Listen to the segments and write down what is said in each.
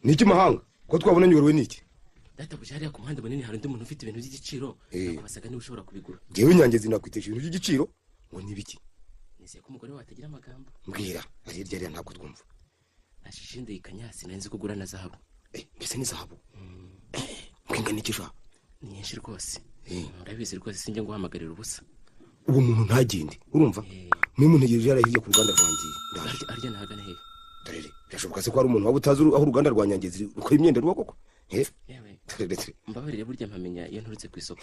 Ni iki mahanga ko twabona nyorowe n'iki? Databuja, hariya ku muhanda munini hari undi muntu ufite ibintu by'igiciro. Nakubazaga niba ushobora kubigura. Ngewe Nyangezi nakwitesha ibintu by'igiciro ngo ni ibiki? Nizeye ko umugore wawe atagira amagambo. Mbwira, ari hirya hariya ntabwo twumva. Ashishindikanya, sinari nzi ko ugura na zahabu. Mbese ni zahabu? Mwingana iki sha? Ni nyinshi rwose. Urabizi rwose, sinjya nguhamagarira ubusa. Uwo muntu ntagende, urumva? Mwe muntegereje hariya hirya ku ruganda rwanjye, ndaje. Arya nahagana hehe? Dorere, birashoboka se ko hari umuntu waba utazi aho uruganda rwa Nyangezi rukora imyenda ruba koko? Yewe. Dorere, dorere. Mbabarire, burya mpamenya iyo nturutse ku isoko.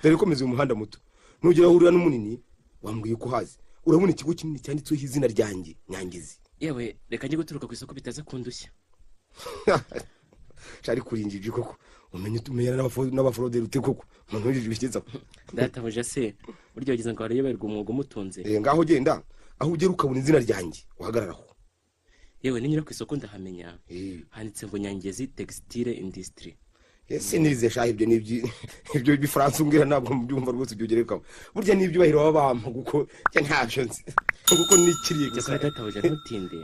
Dore komeza uyu muhanda muto, nugera aho uhurira n'umunini wambwiye ko uhazi, urabona ikigo kinini cyanditseho izina ryanjye Nyangezi. Yewe, reka njye guturuka ku isoko bitaza kundushya. Shari kurinjiji koko, umenye umenyana n'abaforoderi ute koko, umuntu w'injiji bigeza. Databuja se, burya wagize ngo harayoberwa umwuga umutunze. Ngaho genda, aho ugera ukabona izina ryanjye uhagararaho. Yewe, ninyura ku isoko ndahamenya. Handitse ngo Nyangezi Textile Industry. Ese nize shaha, ibyo ni ibyo bifaransa umbwira ntabwo mubyumva rwose. Ibyo ugerekaho burya ni ibyubahiro baba bampa, kuko njye ntabyo nzi, kuko nikiriye gusa. Cyakora databuja, ntutinde.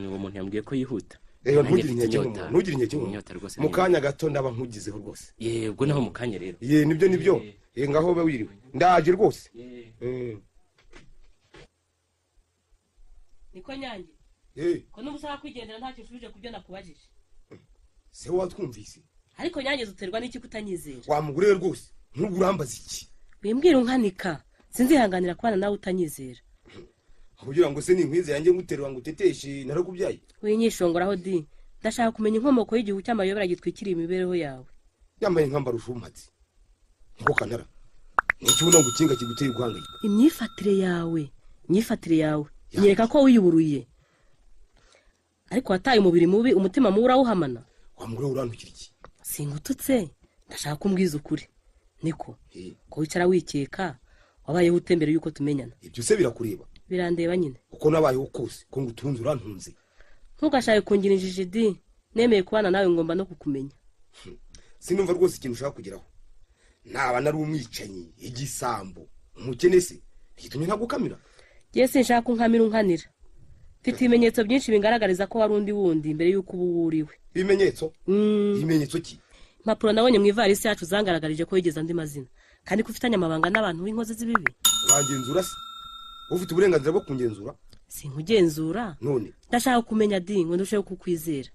Uwo muntu yambwiye ko yihuta. Reba, Nanjye ntugire mfite inkeke inyota. nk'umuntu, ntugire inkeke nk'umuntu. Inyota rwose. Mu kanya gato ndaba nkugizeho rwose. Yego, naho mu kanya rero. Ye, nibyo nibyo. Ye, ngaho ube wiriwe, ndaje rwose. Niko Nyange. Ko n'ubu ushaka kwigendera ntacyo ushubije ku byo nakubajije? Se watwumvise? Ariko Nyange, uterwa n'iki kutanyizera? Wa mugore we rwose, nk'ubu urambaza iki? Wimbwira unkanika, sinzihanganira kubana nawe utanyizera. Kugira ngo se ninkwize yanjye nguterura ngo uteteshe narakubyaye? Winyishongoraho di, ndashaka kumenya inkomoko y'igihu cy'amayobera gitwikiriye imibereho yawe. Yambaye nkambara ushumpatse niko kanara, ni ubona ngo ukinga kiguteye guhangayika? Imyifatire yawe, imyifatire yawe nyereka ko wiyuburuye, ariko wataye umubiri mubi, umutima mubi urawuhamana. Wa mugore we, urantukira iki? Singututse, ndashaka ko umbwiza ukuri. Niko ko wicara wikeka, wabayeho ute mbere y'uko tumenyana? Ibyo se birakureba? Birandeba nyine. Uko nabayeho kose, ko ngutunze urantunze. Ntugashake kungira injiji di, nemeye kubana nawe ngomba no kukumenya. Sinumva rwose ikintu ushaka kugeraho. Naba nari umwicanyi, igisambo, umukene se ntigitumye ntagukamira? Njye sinshaka ko unkamira unkanira. Mfite ibimenyetso byinshi bingaragariza ko wari undi wundi mbere y'uko uba uwo uriwe. Ibimenyetso? Ibimenyetso ki? Impapuro nabonye mu ivarisi yacu zangaragarije ko wigeze andi mazina, kandi ko ufitanye amabanga n'abantu b'inkozi z'ibibi. Urangenzura se? Ufite uburenganzira bwo kungenzura? Sinkugenzura. None? Ndashaka kumenya di, ngo ndusheho kukwizera.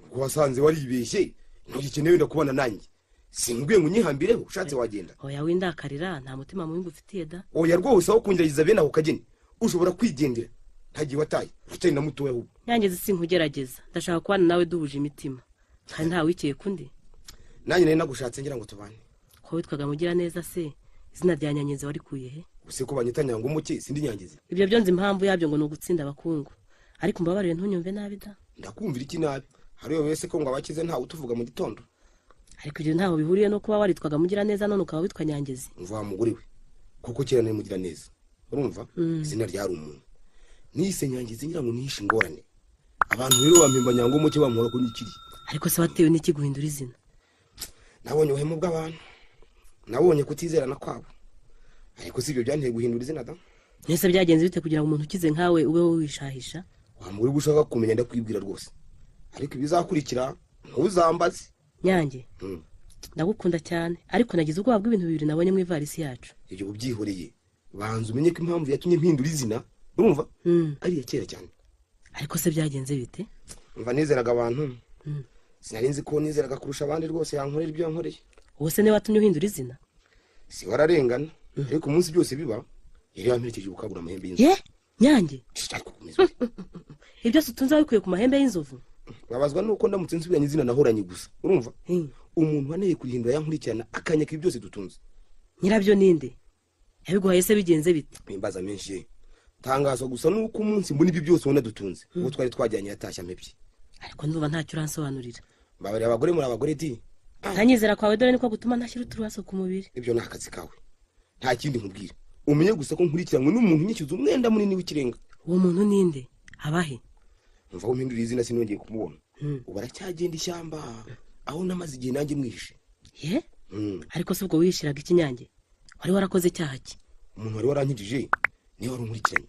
Ubwo wasanze waribeshye, ntugikeneye wenda kubana nanjye. Sinkubwiye ngo unyihambireho, ushatse wagenda. Oya, windakarira, nta mutima mubi ngufitiye da. Oya rwose, aho kungerageza bene ako kageni ushobora kwigendera, ntagiye wataye, uracyari na mutoya ahubwo. Nyangezi, sinkugerageza, ndashaka kubana nawe duhuje imitima, kandi ntawe wikeka undi. Nanjye nari nagushatse ngira ngo tubane. Ko witwaga Mugiraneza se, izina rya Nyangezi warikuye he? Ubuse ko banyita Nyangomuke, sindi Nyangezi? Ibyo byo nzi impamvu yabyo, ngo ni ugutsinda abakungu. Ariko umbabarire, ntunyumve nabi da. Ndakumvira iki nabi? Hari wese ko ngo abakize ntawe utuvuga mu gitondo. Ariko ibyo ntaho bihuriye no kuba waritwaga Mugiraneza none ukaba witwa Nyangezi. Umva wa mugore we, kuko kera nari Mugiraneza, urumva? Izina ryari umuntu nise Nyangezi ngira ngo nihishe ingorane. Abantu rero bampimba Nyangomuke, bamuhora ko nikiri. Ariko se watewe n'iki guhindura izina? Nabonye ubuhemu bw'abantu, nabonye kutizerana kwabo, ariko si ibyo byanteye guhindura izina da. Mbese byagenze bite kugira ngo umuntu ukize nkawe ube wowe wishahisha? Wa mugore we, ushaka kumenya ndakwibwira rwose, ariko ibizakurikira ntuzambaze. Nyange, ndagukunda cyane, ariko nagize ubwoba bw'ibintu bibiri nabonye mu ivarisi yacu. Ibyo ubyihoreye, banza umenye ko impamvu yatumye mpindura izina, urumva, ari iya kera cyane. Ariko se byagenze bite? Umva, nizeraga abantu, sinari nzi ko nizeraga kurusha abandi rwose yankorera ibyo yankoreye. Uwo se niwe watumye uhindura izina? Si wararengana, ariko umunsi byose biba yari yamperekeje gukangura amahembe y'inzovu. Ye Nyange! Ariko komeza ute. Ibyo byose utunze wabikuye ku mahembe y'inzovu? Babazwa nuko ndamutse nsubiranye izina nahoranye gusa, urumva, umuntu waneye kurihindura yankurikirana akanyaka ibi byose dutunze. Nyirabyo ninde? Yabiguhaye se bigenze bite? Imbaza menshi ye. Tangazwa gusa nuko umunsi mbona ibyo byose ubona dutunze, uwo twari twajyanye yatashye amepye. Ariko ndumva ntacyo uransobanurira. Mbabarira, abagore muri abagore di. Ntanyizera kwawe dore niko gutuma ntashyira uturubaso ku mubiri. Ibyo ni akazi kawe, nta kindi nkubwira. Umenye gusa ko nkurikiranwe n'umuntu unyishyuza umwenda munini w'ikirenga. Uwo muntu ninde? Abahe? Mva aho mpindura izina sinongeye kumubona. Ubu aracyagenda ishyamba aho namaze igihe nanjye mwihishe. Ye? Ariko se ubwo wihishiraga iki Nyange? Wari warakoze icyaha ki? Umuntu wari warankijije niwe wari unkurikiranye.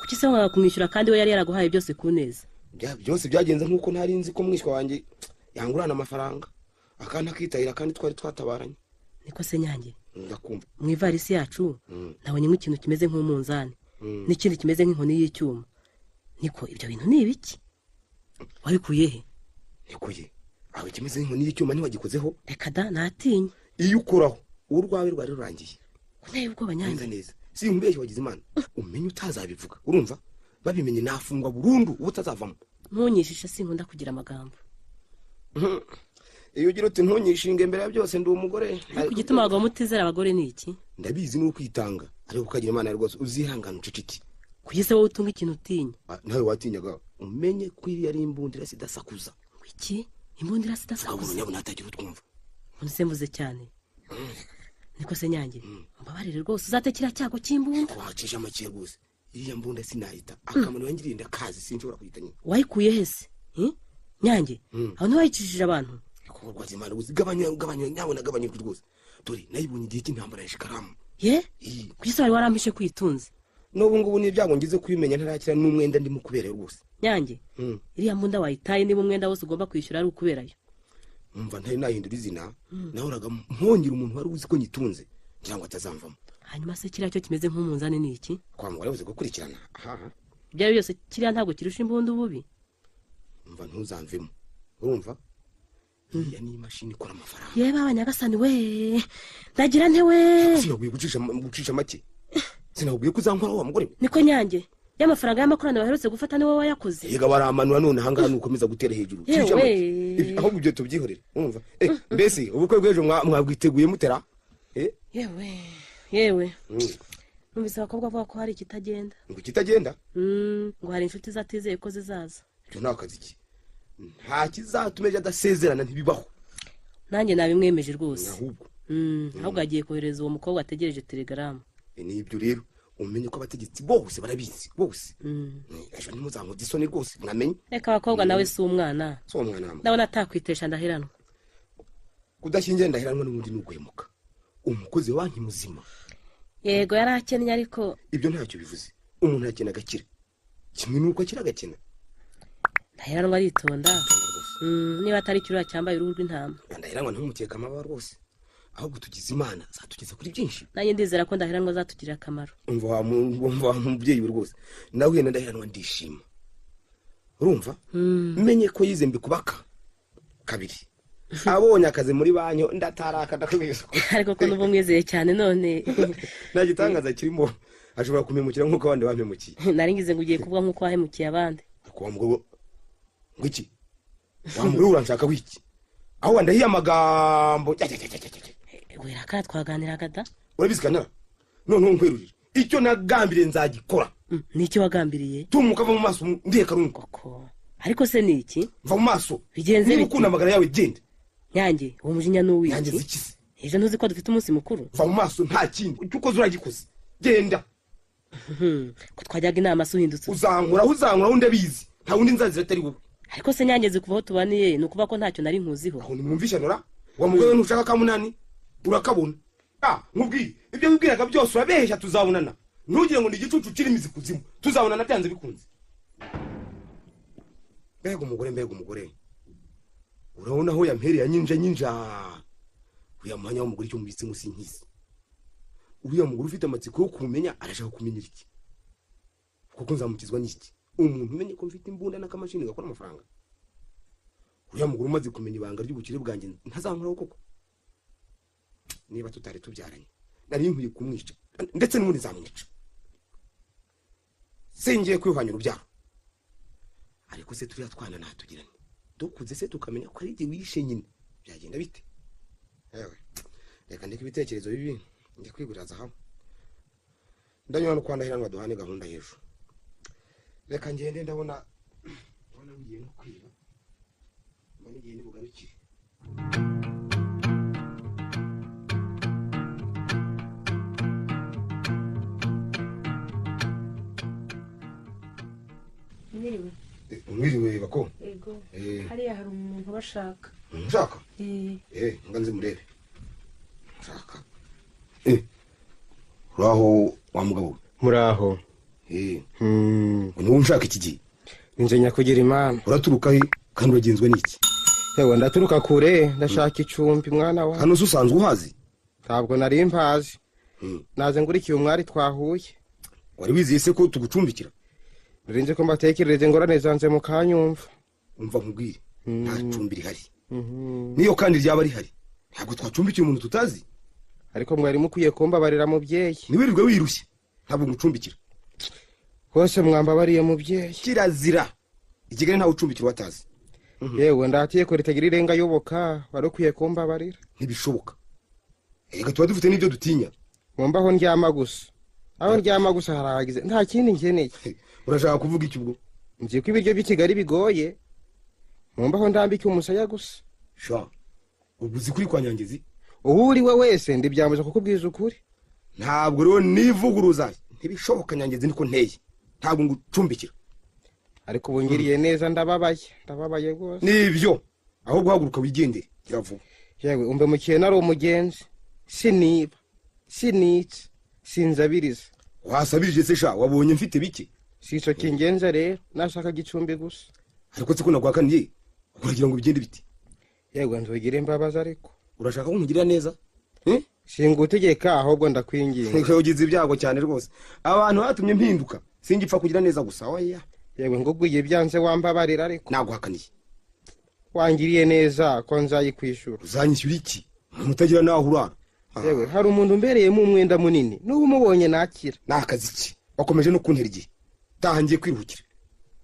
Kuki se wanga kumwishyura kandi we yari yaraguhaye byose ku neza? Byose byagenze nk'uko ntari nzi ko mwishywa wanjye yangurana amafaranga akandi akitahira kandi twari twatabaranye. Niko se Nyange, ndakumva. Mu ivarisi yacu nabonye nk'ikintu kimeze nk'umunzani n'ikindi kimeze nk'inkoni y'icyuma. Niko ibyo bintu ni ibiki? Wabikuye he? Nikuye aho ikimeze nk'inkoni y'icyuma ntiwagikozeho? Reka da, natinye. Iyo ukoraho urwawe rwari rurangiye. Kunteye ubwoba Nyange. Neza si umbeshye wagize Imana, umenye utazabivuga. Urumva babimenye nafungwa burundu ubutazavamo. Ntunyishishe, sinkunda kugira amagambo. Iyo ugira uti ntunyishinge mbere ya byose ndi umugore. Ariko igituma abagabo mutizera abagore ni iki? Ndabizi ni ukwitanga, ariko ukagira Imana rwose uzihangana uceceke. Kugeza wowe utunga ikintu utinya. Nawe watinyaga. Umenye ko iriya ari imbundira sidasakuza. Iki imbundira sidasakuza? Nyabuna hatagira utwumva. Nse mvuze cyane. Niko se Nyange, mbabarire rwose uzatekera cyago cy'imbunda. Wacisha make rwose. Iriya mbunda sinahita. Akamaro yangiriye ndakazi sinshobora kuyita nyine. Wayikuye hese? Nyange, aho ntiwayicishije abantu? Rwazi Imana rwose, gabanya nyabona gabanya rwose. Dore nayibonye igihe cy'intambara ya Shikaramu. Ye? Kugeza wari warampishe kwitunze. N'ubu ngubu ni ibyago ngize kubimenya ntarakira n'umwenda ndimo kuberayo rwose. Nyange, iriya mbunda wayitaye niba umwenda wose ugomba kwishyura ari ukuberayo. Umva ntari nahindura izina, nahoraga mpongera umuntu wari uzi ko nyitunze ngira ngo atazamvamo. Hanyuma se kiriya cyo kimeze nk'umunzani ni iki? Kwa mugore uzi gukurikirana. Aha. Ibyo ari byose kiriya ntabwo kirusha imbunda ububi. Umva ntuzamvemo. Urumva? Iriya ni imashini ikora amafaranga. Yewe baba Nyagasani we, ndagira nte we. Sinakubwiye gucisha make. Sinakubwiye ko uzankora wa mugore we. Niko Nyange, y'amafaranga y'amakorano baherutse gufata ni wowe wayakoze. Yega baramanura none ahangaha nukomeza gutera hejuru. Cisha make. Ahubwo ibyo tubyihorere. Urumva? Mbese ubukwe bw'ejo mwabwiteguye mutera? Yewe, yewe. Numvise abakobwa bavuga ko hari ikitagenda. Ngo kitagenda? Ngo hari inshuti zatizeye ko zizaza. Ibyo nta kazi ki. Nta kizatuma ejo adasezerana ntibibaho. Nanjye nabimwemeje rwose. Ahubwo. Ahubwo agiye kohereza uwo mukobwa ategereje telegaramu. Nibyo rero umenye ko abategetsi bose barabizi bose. Ejo ntimuzankoze isoni rwose mwamenye. Reka abakobwa nawe si umwana. Si umwana. Ndabona atakwitesha ndaheranwa. Kudashingira ndaheranwa n'ubundi ni uguhemuka. Umukozi wa banki muzima. Yego yarakennye ariko ibyo ntacyo bivuze. Umuntu akena agakira. Kimwe nuko akira agakena. Ndaheranwa aritonda. Niba atari kirura cyambaye uruhu rw'intama. Ndaheranwa ntumukeka amababa rwose. Ahubwo tugize Imana zatugeza kuri byinshi. Nanjye ndizera ko ndaheranwa zatugirira akamaro. Umva wa mubyeyi we rwose. Nawe ndaheranwa ndishima. Urumva? Menye ko yize mbikubaka kabiri. Abonye akazi muri banyo ndataraka ndakubwiza. Ariko ko nubu mwizeye cyane none. Nta gitangaza kirimo ashobora kumemukira nkuko abandi bampemukiye. Nari ngize ngo ugiye kuvuga nkuko wahemukiye abandi. Ariko wa mugore ngo iki? Wa mugore uranshaka wiki? Aho wandahiye amagambo. Wera kara twaganiraga da. Urabizi kanara? None nkwerurira. Icyo nagambiriye nzagikora. Niki wagambiriye? Tumuka va mu maso ndiye karungu. Koko. Ariko se ni iki? Va mu maso. Bigenze bite? Ukunda amagara yawe genda. Nyange, uwo mujinya n'uwiki? Nyange zikize. Ejo ntuzi ko dufite umunsi mukuru? Va mu maso nta kindi. Icyo ukoze uragikoze. Genda. Ko twajyaga inama se uhindutse. Uzankuraho ndabizi. Nta wundi nzazira atari wowe. Ariko se Nyange zikuvaho tubaniye ni ukuvuga ko ntacyo nari nkuziho. Aho nimwumvisha nora? Wa mugore ntushaka kamunani? Urakabona. Nkubwiye ibyo wibwiraga byose urabehesha tuzabonana. Ntugire ngo ni igicucu kirimo izikuzimu. Tuzabonana byanze bikunze. Mbega umugore. Urabona aho yampereye anyinja. Uya mwanya w'umugore icyo mubitse ngo sinkizi. Uriya mugore ufite amatsiko yo kumenya arashaka kumenya iki? Kuko nzamukizwa n'iki? Umuntu umenye ko mfite imbunda n'akamashini gakora amafaranga. Uriya mugore umaze kumenya ibanga ry'ubukire bwanjye ntazankoraho koko. Niba tutari tubyaranye nari nkwiye kumwica ndetse n'ubundi nzamwica. Singiye kwihwanya urubyaro. Ariko se turiya twana natugirane. Dukuze se tukamenya ko ari wishe nyine byagenda bite? Yewe reka ndeke ibitekerezo bibi njye kwigurira zahabu. Ndanyura no kwanda duhane gahunda y'ejo. Reka ngende ndabona ngiye no kwiba. Mbona igihe nibugarukire. Mwiriwe. Mwiriwe bako. Yego. Hariya hari umuntu bashaka. Nshaka? Nga nzi murebe. Nshaka. Uraho wa mugabo. Muraho. Ngo niwe unshaka iki gihe? Ninje nyakugira Imana. Uraturuka he kandi uragenzwe n'iki? Yewe ndaturuka kure, ndashaka icumbi mwana wa. Hano se usanzwe uhazi? Ntabwo nari mpazi. Naze ngurikiye umwari twahuye. Wari wizeye se ko tugucumbikira? Narinze ko mbatekerereze ingorane zanze mukanyumva. Umva nkubwire, nta cumbi rihari. Niyo kandi ryaba rihari, ntabwo twacumbikiye umuntu tutazi. Ariko mwari mukwiye kumbabarira mubyeyi. Ntiwirirwe wirushye, ntabwo ngucumbikira. Rwose mwambabariye mubyeyi. Kirazira. I Kigali ntawe ucumbikira uwatazi. Yewe ndatiye ko ritagira irenga yoboka, wari ukwiye kumbabarira. Ntibishoboka. Erega tuba dufite n'ibyo dutinya. Ngomba aho ndyama gusa. Aho ndyama gusa harahagize, nta kindi nkeneye. Urashaka kuvuga iki ubwo? Nzi ko ibiryo by'i Kigali bigoye. Ngomba aho ndambike umusaya gusa. Sha, ubwo uzi kuri kwa Nyangezi? Uwo uri we wese ndibyambuza kukubwiza ukuri. Ntabwo rero nivuguruza. Ntibishoboka Nyangezi, niko nteye. Ntabwo ngucumbikira. Ariko ubu ngiriye neza, ndababaye, ndababaye rwose. Nibyo, ahubwo haguruka wigendere, gira vuba. Yewe umbe mukiye nari umugenzi. Siniba, sinica, sinzabiriza. Wasabirije se sha, wabonye mfite bike? Si ico kingenza rero, nashaka gicumbi gusa. Ariko se ko nagwakaniye, uragira ngo bigende biti? Yewe nzogire imbabazi ariko. Urashaka ko nkugirira neza? Singutegeka ahubwo ndakwinginga. Ugize ibyago cyane rwose. Abantu batumye mpinduka, singipfa kugira neza gusa oya. Yewe ngubwiye byanze wambabarira ariko. Naguhakaniye. Wangiriye neza ko nzayikwishura. Uzanyishyura iki? Mutagira naho urara. Yewe hari umuntu umbereyemo umwenda munini, n'ubu umubonye nakira. Nakazi iki? Wakomeje no kuntera igihe. Taha ngiye kwiruhukira.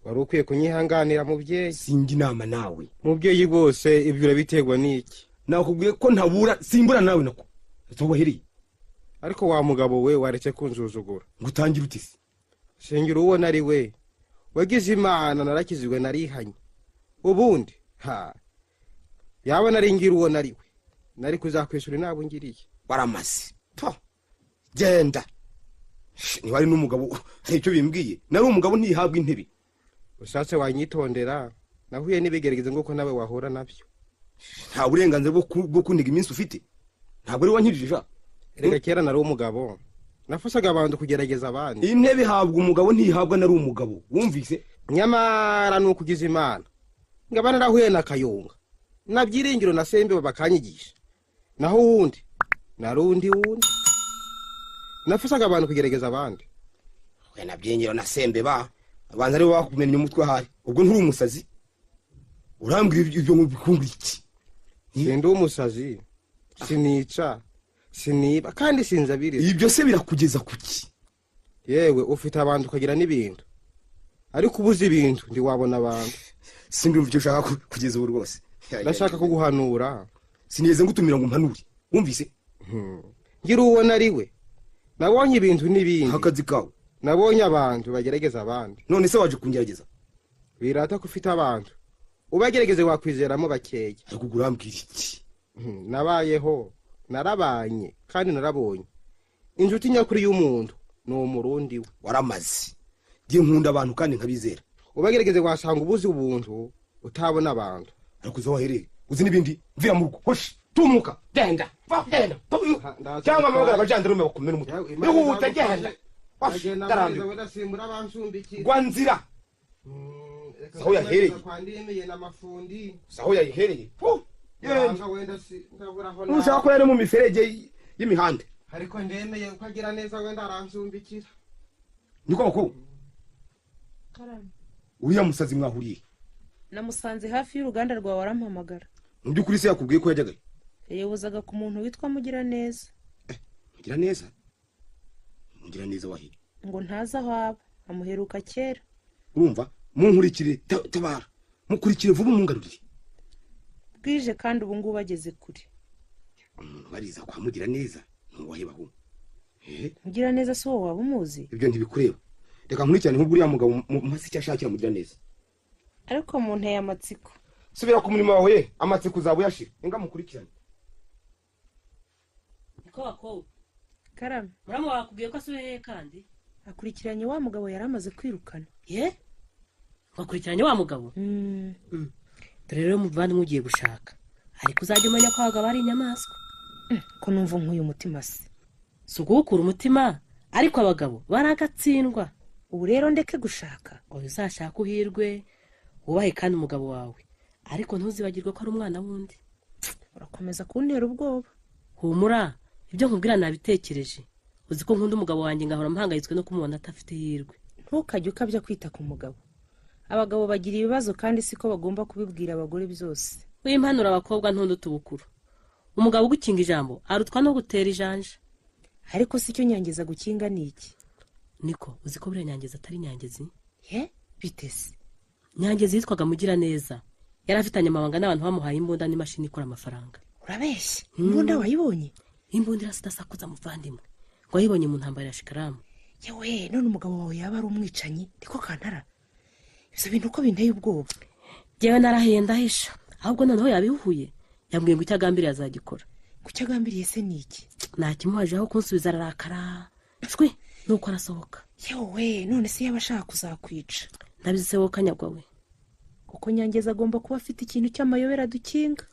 Wari ukwiye kunyihanganira mubyeyi. Singa inama nawe. Mubyeyi rwose ibyo urabiterwa n'iki? Nakubwiye ko ntabura, simbura nawe nako. Tubahereye. Ariko wa mugabo we waretse kunzuzugura. Ngutangira utisi. Singira uwo nari we. Wagize Imana narakizwe narihanye. Ubundi ha yaba naringira uwo nari we, nari kuzakwishura nabo ngiriye. Waramaze. To. Genda. Niba ari n'umugabo hari icyo bimbwiye. Nari umugabo ntihabwa intebe. Ushatse wanyitondera, nahuye n'ibigerageza nguko nawe wahura nabyo. Nta burenganzira bwo kuniga iminsi ufite. Ntabwo ari wankirije ja. Erega kera nari umugabo. Nafashaga abantu kugerageza abandi. Intebe ihabwa umugabo ntihabwa nari umugabo. Wumvise? Nyamara nukugiza Imana. Ngaba narahuye na Kayonga. Nabyiringiro na Sembe bakanyigisha. Naho wundi narundi wundi. Nafashaga abantu kugerageza abandi. We nabyingiro na Sembe ba abanza ari bakumenya umutwe hari. Ubwo nturi umusazi? Urambwira ibyo ngo iki? Sindi umusazi. Sinica, siniba kandi sinzabiriza. Ibyo se birakugeza kuki? Yewe ufite abantu ukagira n'ibintu. Ariko ubuze ibintu ndiwabona abantu. Sindumva icyo ushaka kugeza ubu rwose. Ndashaka kuguhanura. Sinigeze ngutumira ngo mpanure. Wumvise? Ngira uwo nari we. Nabonye ibintu n'ibindi. Akazi kawe. Nabonye abantu bagerageza abandi. None se waje kungerageza? Birata ko ufite abantu. Ubagerageze wakwizeramo bakeya. Ariko urambwira iki? Nabayeho, narabanye kandi narabonye. Injuti nyakuri y'umuntu ni umurundi we. Waramaze. Ngiye nkunda abantu kandi nkabizera. Ubagerageze wasanga ubuze ubuntu utabona abantu. Ariko uzo wahereye, uzi n'ibindi, mvira mu rugo. Hoshi, tumuka, genda. Va, genda. Cyangwa amabagara abajandarume bakumena umutwe. Ihute genda. Hoshi, ndarambiwe. Gwa nzira. Saho yahereye. Saho yayihereye. Ushaka ko yari mu miferege y'imihanda. Ariko ndemeye uko agira neza wenda aransumbikira. Niko bako. Karame. Uriya musazi mwahuriye? Namusanze hafi y'uruganda rwawe arampamagara. Mu by'ukuri se yakubwiye ko yajyagayo? Yayobozaga ku muntu witwa Mugiraneza. Mugiraneza? Mugiraneza wahe? Ngo ntazi aho aba, amuheruka kera. Urumva? Munkurikire tabara. Mukurikire vuba mungarurire. Bwije kandi ubu ngubu ageze kure. Umuntu bariza kwa Mugiraneza ntuwahebaho. Mugiraneza si wowe waba umuzi? Ibyo ntibikureba. Reka nkurikirane nk'ubwo uriya mugabo mpasi icyo ashakira Mugiraneza. Ariko munteye amatsiko. Subira ku murimo wawe ye, amatsiko uzaba uyashira. Inga mukurikirane. Niko bako. Karame. Muramu wakubwiye ko asubiye he kandi? Akurikiranye wa mugabo yari amaze kwirukana. Ye? Wakurikiranye wa mugabo? Dore rero muvandimwe ugiye gushaka. Ariko uzajya umenya ko abagabo ari inyamaswa. Ko numva nkuyu mutima se. Si uguhukura umutima, ariko abagabo baragatsindwa. Ubu rero ndeke gushaka. Oya, uzashaka uhirwe, wubahe kandi umugabo wawe, ariko ntuzibagirwe ko ari umwana w'undi. Urakomeza kuntera ubwoba. Humura, ibyo nkubwira nabitekereje. Uzi ko nkunda umugabo wanjye ngahora mpangayitswe no kumubona atafite ihirwe. Ntukajye ukabya kwita ku mugabo. Abagabo bagira ibibazo kandi siko bagomba kubibwira abagore byose. Wimpanura abakobwa ntunduta ubukuru. Umugabo ugukinga ijambo arutwa no gutera ijanja. Ariko si cyo Nyangezi gukinga ni iki? Niko uzi ko buriya Nyangezi atari Nyangezi? Ye, bitese. Nyangezi yitwaga Mugiraneza. Yari afitanye amabanga n'abantu bamuhaye imbunda n'imashini ikora amafaranga. Urabeshya. Imbunda wayibonye? Imbunda irasidasakuza muvandimwe. Ngo wayibonye mu ntambara ya Shikaramu. Yewe, none umugabo wawe yaba ari umwicanyi? Niko Kantara. Ibyo bintu uko binteye ubwoba. Jyewe narahiye ndahisha. Ahubwo noneho yabihuye. Yambwiye ngo icyo agambiriye azagikora. Ku cyo agambiriye se ni iki? Nakimuhaje aho kunsubiza ararakara. Shwi, nuko arasohoka. Yewe, none se yaba ashaka kuzakwica? Ndabizi kanyagwa we. Kuko Nyangezi agomba kuba afite ikintu cy'amayobera dukinga.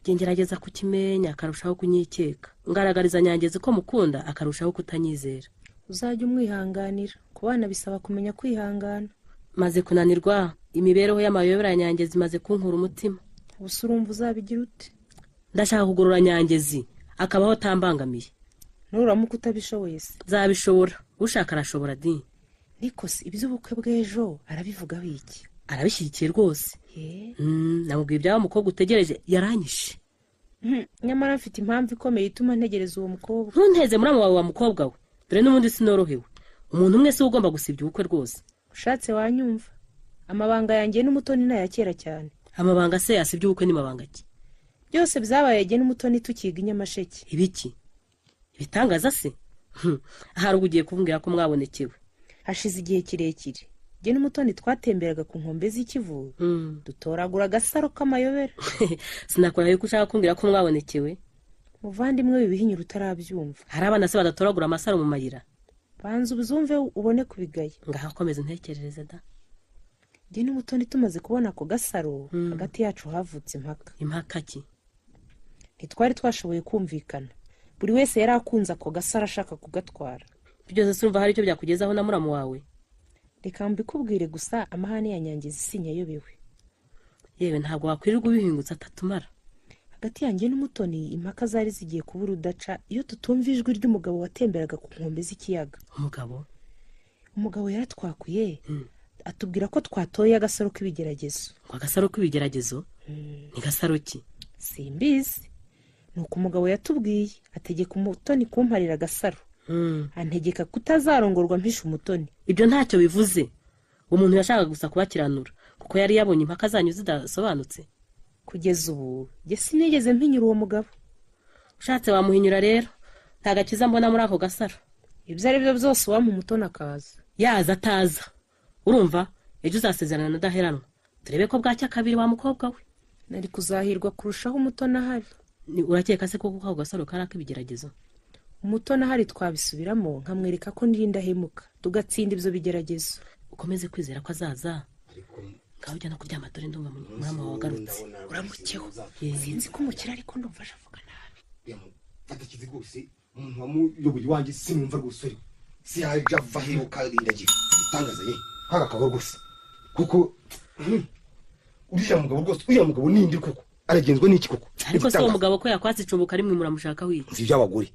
Ngerageza kukimenya akarushaho kunyikeka. Ngaragariza Nyangezi ko mukunda akarushaho kutanyizera. Uzajya umwihanganira. Ku bana bisaba kumenya kwihangana. Maze kunanirwa, imibereho y'amayobera ya Nyangezi imaze kunkura umutima. Ubuse urumva uzabigira ute? Ndashaka kugorora Nyangezi akabaho atambangamiye. Nuramuka utabishoboye se? Nzabishobora. Ushaka arashobora di. Niko se iby'ubukwe bw'ejo arabivuga biki? Arabishyigikiye rwose. Namubwiye iby'aho mukobwa utegereje yaranyishe. Nyamara mfite impamvu ikomeye ituma ntegereza uwo mukobwa. Ntunteze muramu wawe wa mukobwa we. Dore n'ubundi sinorohewe. Umuntu umwe si ugomba gusibya ubukwe rwose. Ushatse wanyumva. Amabanga yanjye n'Umutoni ni aya kera cyane. Amabanga se yasibye ubukwe ni mabanga ki? Byose byabaye jye n'Umutoni tukiga Inyamasheke. Ibiki? Ibitangaza se? Ahari ugiye kumbwira ko mwabonekewe. Hashize igihe kirekire. Jye n'Umutoni twatemberaga ku nkombe z'Ikivu, dutoragura agasaro k'amayobera. Sinakora yuko ushaka kumbwira ko mwabonekewe. Muvandimwe wibihinyura utarabyumva. Hari abana se badatoragura amasaro mu mayira? Banza ubuzumve ubone kubigaya. Ngaho komeza intekerereze da. Jye n'Umutoni tumaze kubona ako gasaro, hagati yacu havutse impaka. Impaka ki? Ntitwari twashoboye kumvikana. Buri wese yari akunze ako gasaro ashaka kugatwara. Byose surumva hari icyo byakugezaho na muramu wawe? Reka mbikubwire gusa, amahane ya Nyangezi sinyayobewe. Yewe, ntabwo wakwirirwa ubihingutsa atatumara. Hagati yanjye n'Umutoni impaka zari zigiye kubura udaca iyo tutumva ijwi ry'umugabo watemberaga ku nkombe z'ikiyaga. Umugabo? Umugabo yaratwakuye, atubwira ko twatoye agasaro k'ibigeragezo. Ngo agasaro k'ibigeragezo? Ni gasaro ki? Simbizi. Nuko umugabo yatubwiye, ategeka Umutoni kumparira agasaro. Antegeka kutazarongorwa mpisha Umutoni. Ibyo ntacyo bivuze. Umuntu yashakaga gusa kubakiranura kuko yari yabonye impaka zanyu zidasobanutse. Kugeza ubu jye sinigeze mpinyura uwo mugabo. Ushatse wamuhinyura rero. Nta gakiza mbona muri ako gasaro. Ibyo ari byo byose uwampa Umutoni akaza. Yaza ataza. Urumva ejo uzasezerana na Daheranwa. Turebe ko bwacya kabiri wa mukobwa we. Nari kuzahirwa kurushaho Umutoni ahari. Urakeka se koko ako gasaro kari ak'ibigeragezo? Umutoni ahari twabisubiramo nkamwereka ko ndirinda hemuka, tugatsinda ibyo bigeragezo. Ukomeze kwizera ko azaza. Ngaho ujya no kuryama dore ndumva murama wawe agarutse. Uramukeho. Sinzi ko umukira ariko ndumva aje avuga nabi. Fata rwose umuntu wamuyoboye iwanjye sinumva rwose uri. Si yaje ava he ukarindagira. Itangaza ye. Kaga kabo rwose. Kuko uriya mugabo rwose, uriya mugabo nindi koko. Aragenzwa n'iki koko? Ariko se uwo mugabo ko yakwatse icumbuka rimwe muramushaka wiki? Nzi iby'abagore.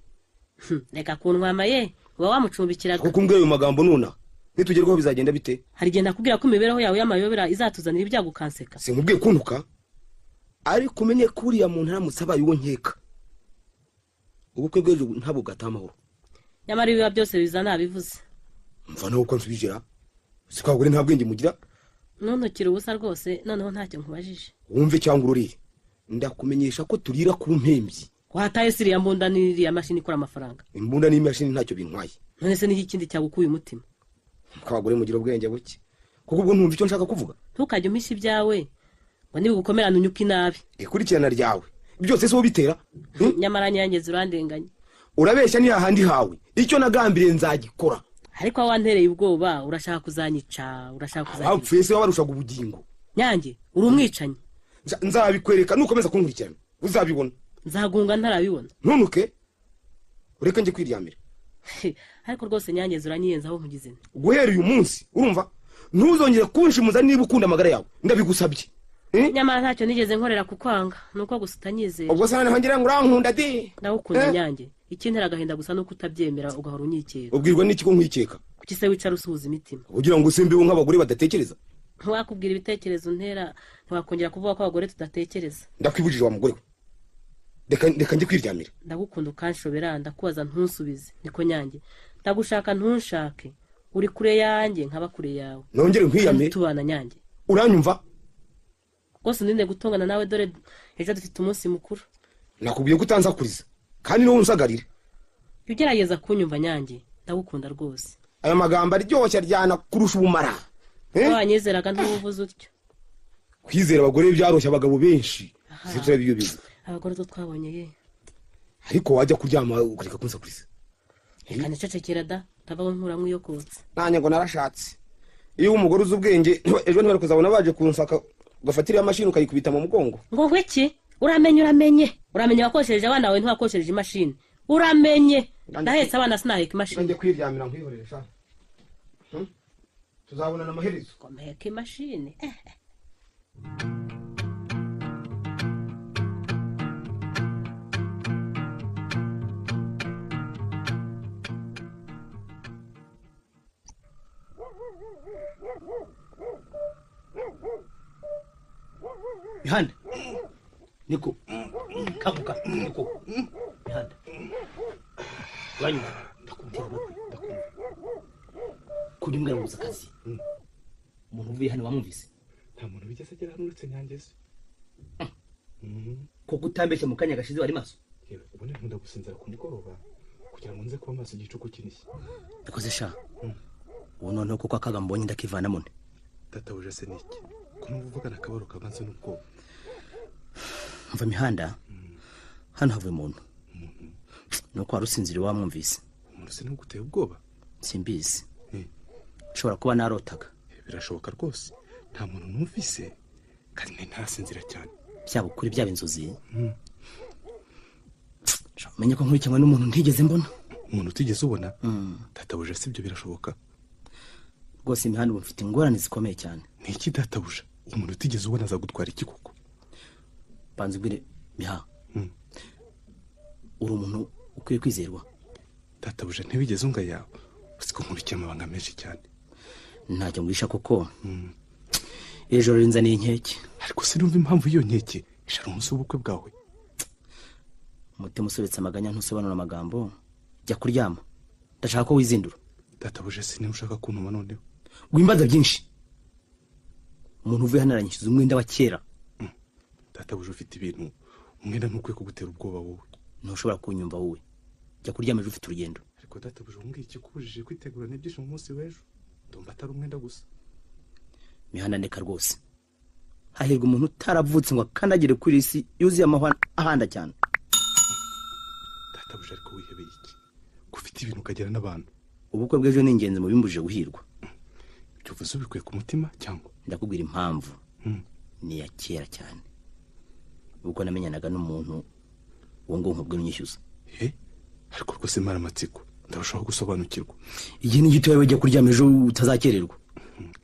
Reka kuntwama ye, uba wamucumbikiraga. Kuko umbwiye ayo magambo nona. Nitugerwaho bizagenda bite? Hari igihe nakubwira ko imibereho yawe y'amayobera izatuzanira ibyago ukanseka. Sinkubwiye kuntuka. Ariko umenye ko uriya muntu aramutse abaye uwo nkeka. Ubukwe bw'ejo ntabwo bwataha amahoro. Nyamara ibiba byose biza nabivuze. Mva nawe uko nsubijira. Si ko abagore nta bwenge mugira? Ntuntukire ubusa rwose, noneho ntacyo nkubajije. Wumve cyangwa urorere. Ndakumenyesha ko turira ku mpembyi. Wataye siriya mbunda n'iriya mashini ikora amafaranga. Imbunda n'imashini ntacyo bintwaye. None se n'iki kindi cyagukuye umutima? Ko abagore mugira ubwenge buke. Kuko ubwo ntumva icyo nshaka kuvuga. Ntukajye umpisha ibyawe ngo nibigukomerana unyuke inabi. Ikurikirana ryawe byose se ubitera? Nyamara Nyangezi urandenganye. Urabeshya ni hahandi hawe. Icyo nagambiriye nzagikora. Ariko wantereye ubwoba, urashaka kuzanyica, urashaka kuzanyica. Abapfuye se babarushaga ubugingo. Nyange, uri umwicanyi. Nzabikwereka nukomeza kunkurikirana. Uzabibona. Nzagunga ntarabibona. Ntunuke. Ureke njye kwiryamira. Ariko rwose Nyangezi uranyiyenza aho nkugize. Guhera uyu munsi urumva ntuzongere kunshimuza niba ukunda amagara yawe, ndabigusabye. Nyamara ntacyo nigeze nkorera kukwanga, nuko gusa utanyizera. Ubwo se noneho ngira ngo urankunda di? Ndagukunda Nyange, ikintera agahinda gusa nuko utabyemera ugahora unyikeka. Ubwirwa n'iki ko nkwikeka? Kuki se wicara usuhuza imitima? Ugira ngo usimbeho nk'abagore badatekereza? Ntiwakubwira ibitekerezo untera, ntiwakongera kuvuga ko abagore tudatekereza. Ndakwibujije wa mugore we, reka njye kwiryamira. Ndagukunda ukanshobera, ndakubaza ntunsubize. Niko Nyange, ndagushaka ntunshake, uri kure yanjye nkaba kure yawe. Nongere nkwiyame tubana Nyange. Uranyumva? Rwose ndinde gutongana nawe, dore ejo dufite umunsi mukuru. Nakubwiye ko utanzakuriza kandi niwo unsagarira. Jya ugerageza kunyumva Nyange, ndagukunda rwose. Aya magambo aryoshye aryana kurusha ubumara. Wanyizeraga ntubuvuze utyo. Kwizera abagore byaroroshye abagabo benshi. Sibyo. Abagore two twabonye ye. Ariko wajya kuryama ukareka kunsakuriza. Reka nicecekera da, ndavaho nkuramwo iyo kotsa. Nanjye ngo narashatse. Iyo umugore uzi ubwenge ejo ntibari kuzabona baje kunsaka, ugafatira imashini ukayikubita mu mugongo. Ngo ngwiki? Uramenye uramenye. Uramenye wakoshereje abana bawe ntiwakoshereje imashini. Uramenye. Ndahetse abana sinaheka imashini. Njye kwiryamira nkwihorere sha. Tuzabonana amaherezo. Komeka imashini. Mihanda niko kanguka niko Mihanda uranyumva? Ndakumva ndakumva. Kujya umbwira ngo uzi akazi. Umuntu uvuye hano wamwumvise? Nta muntu wigeze agera hano uretse Nyangezi. Koko utambeshya mu kanya gashize wari maso? Yewe ubundi nkunda gusinzira ku mugoroba kugira ngo nze kuba maso igicuku kinishye. Ndakoze sha. Ubu noneho kuko akaga mbonye ndakivanamo nte. Databuja se niki? Ko numva uvugana akabaro kavanze n'ubwoba. Mva Mihanda, hano havuye umuntu. Nuko wari usinziriye wamwumvise. Umuntu se ntuguteye ubwoba? Simbizi. Nshobora kuba narotaga. Birashoboka rwose. Nta muntu numvise kandi ntarasinzira cyane. Byaba ukuri byaba inzozi. Menye ko nkurikiranwe n'umuntu ntigeze mbona. Umuntu utigeze ubona? Databuja si ibyo birashoboka? Rwose Mihanda ubu mfite ingorane zikomeye cyane. Ni iki databuja? Umuntu utigeze ubona azagutwara iki koko? Banza ubwire Miha. Uri umuntu ukwiye kwizerwa. Databuja ntiwigeze unga yawe. Usiko nkurikiye amabanga menshi cyane. Ntacyo nguhisha koko. Ejo rinzaniye inkeke. Ariko sinumva impamvu iyo nkeke ishara umunsi w'ubukwe bwawe. Umutima usobetse amaganya ntusobanura amagambo. Jya kuryama. Ndashaka ko wizindura. Databuja se niba ushaka kuntuma noneho. Wimbaza byinshi. Umuntu uvuye hano aranyishyuza umwenda wa kera. Databuja ufite ibintu, umwenda ntukwiye kugutera ubwoba wowe. Ntushobora kunyumva wowe. Jya kuryama ejo ufite urugendo. Ariko databuja umbwiye ikikubujije kwitegura n'ibyishimo umunsi w'ejo. Ndumva atari umwenda gusa. Mihanda ndeka rwose. Hahirwa umuntu utaravutse ngo akandagire kuri isi yuzuye amahwa ahanda cyane. Databuja ariko wihebeye iki? Ko ufite ibintu ukagera n'abantu. Ubukwe bw'ejo ni ingenzi mu bimbujije guhirwa. Ibyo uvuze ubikuye ku mutima cyangwa? Ndakubwira impamvu. Ni iya kera cyane. Ubwo namenyanaga n'umuntu uwo ngo nkubwire unyishyuza. Ariko rwose mara amatsiko, ndarushaho gusobanukirwa. Igihe ni gito yawe ujya kuryama ejo utazakererwa.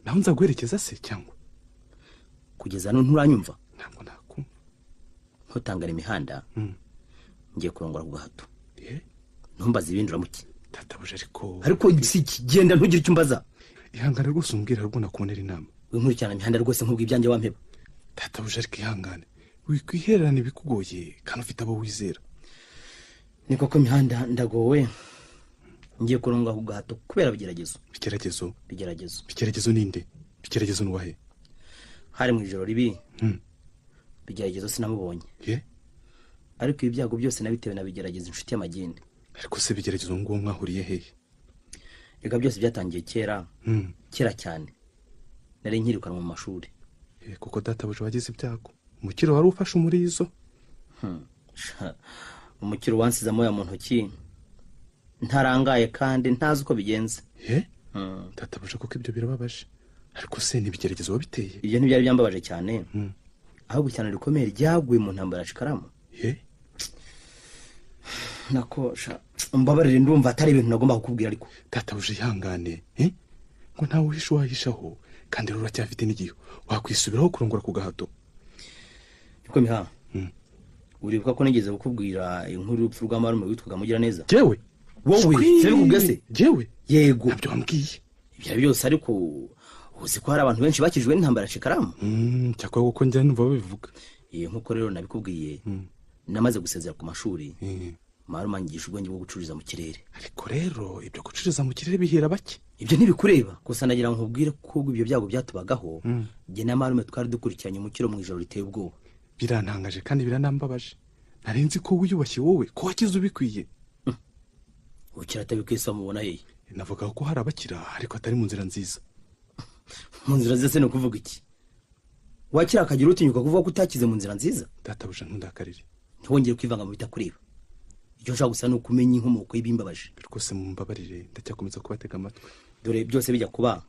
Naho nzaguherekeza se cyangwa? Kugeza none nturanyumva? Ntabwo nakumva. Ntutangare Mihanda. Ngiye kurongora ku gahato. Ntumbaze ibindi uramuke. Databuja ariko ariko si kigenda ntugire icyo umbaza. Ihangane rwose umbwira rwo nakubonera inama. Winkurikirana Mihanda rwose nkubwo ibyanjye wampeba. Databuja ariko ihangane. Wikwihererana ibikugoye kandi ufite abo wizera. Ni koko Mihanda ndagowe. Ngiye kurongora ku gahato kubera bigeragezo. Bigeragezo? Bigeragezo. Bigeragezo ninde? Bigeragezo nuwahe? Hari mu ijoro ribi. Bigeragezo sinamubonye. Ariko ibi byago byose nabitewe na bigeragezo inshuti y'amagende. Ariko se bigeragezo ngo mwahuriye hehe? Reka byose byatangiye kera. Kera cyane. Nari nkirukanwa mu mashuri. Kuko databuja wagize ibyago. Umukiro wari ufashe umurizo. Umukiro wansize amoya mu ntoki. Ntarangaye kandi ntazi uko bigenze. Databuja kuko ibyo birababaje. Ariko se nibigeragezo wabiteye? Ibyo ntibyari byambabaje cyane. Ahubwo cyane rikomeye ryaguye mu ntambara ya Shikaramu. Nako sha Mbabarire, ndumva atari ibintu nagomba kukubwira ariko. Databuja ihangane, ngo ntawe uhisha uwahishaho, kandi rero uracyafite n'igihe wakwisubiraho kurongora ku gahato. Niko miha. Uribuka ko nigeze kukubwira inkuru y'urupfu rwa marume witwaga Mugiraneza? Jewe? Wowe sinabikubwiye se? Jewe? Yego. Ntabyo wambwiye. Ibyo byose ariko uzi ko hari abantu benshi bakijwe n'intambara ya Shikaramu? Cyakora kuko njya numva babivuga. Nkuko rero nabikubwiye, namaze gusezera ku mashuri. Marume anyigisha ubwenge bwo gucururiza mu kirere. Ariko rero ibyo gucururiza mu kirere bihera bake. Ibyo ntibikureba. Gusa nagira ngo nkubwire ko ibyo byago byatubagaho, jye na marume twari dukurikiranye umukiro mu ijoro riteye ubwoba. Birantangaje kandi biranambabaje. Nari nzi ko wiyubashye wowe, ko wakize ubikwiye. Ukira atabikwiye se wamubona hehe? Navuga ko hari abakira ariko atari mu nzira nziza. Mu nzira nziza se ni ukuvuga iki? Wakira akagira utinyuka kuvuga ko utakize mu nzira nziza? Databuja ntundakarire. Ntiwongere kwivanga mu bitakureba. Icyo nshaka gusa ni ukumenya inkomoko y'ibimbabaje. Rwose mumbabarire, ndacyakomeza kubatega amatwi. Dore byose bijya kuba,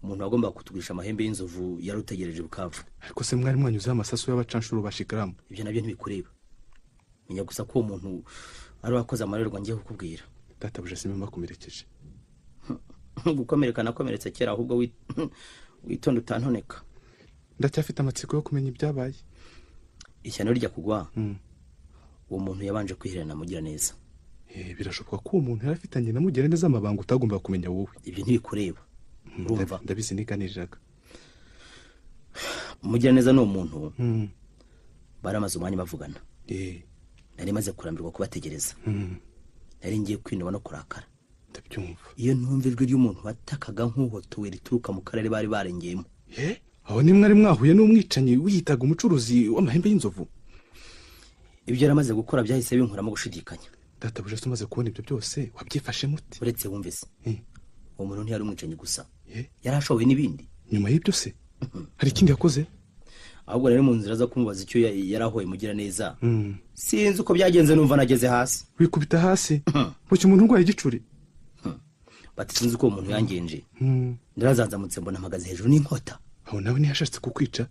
umuntu wagombaga kutugurisha amahembe y'inzovu yari utegereje Bukavu. Ariko se mwari mwanyuzeho amasasu y'abacanshuro ba Shikaramu? Ibyo nabyo ntibikureba. Menya gusa ko uwo muntu ari wakoze amarorerwa ngiye kukubwira. Databuja simba mbakomerekeje. Gukomereka nakomeretse kera, ahubwo witonde utantoneka. Ndacyafite amatsiko yo kumenya ibyabaye. Ishyano rijya kugwa, uwo muntu yabanje kwihererana Mugiraneza. Birashoboka ko uwo muntu yari afitanye na Mugiraneza amabanga utagomba kumenya wowe. Ibyo ntibikureba. Urumva? Ndabizi niganiriraga. Mugiraneza ni umuntu baramaze umwanya bavugana. Nari maze kurambirwa kubategereza. Nari ngiye kwinoba no kurakara. Ndabyumva. Iyo ntumva ijwi ry'umuntu watakaga nk'uhotowe rituruka mu karere bari barengeyemo. Aho ni mwari mwahuye n'umwicanyi wiyitaga umucuruzi w'amahembe y'inzovu? Ibyo yaramaze gukora byahise binkuramo gushidikanya. Databuja se umaze kubona ibyo byose wabyifashe mute? Uretse wumvise, uwo muntu ntiyari umwicanyi gusa, yari ashoboye n'ibindi. Nyuma y'ibyo se hari ikindi yakoze? Ahubwo rero mu nzira zo kumubaza icyo yarahoye Mugiraneza, sinzi uko byagenze numva nageze hasi. Wikubita hasi? Bucya umuntu urwaye igicuri? Bati sinzi uko uwo muntu yangenje. Ndarazanzamutse mbona mpagaze hejuru n'inkota. Aho nawe ntiyashatse kukwica?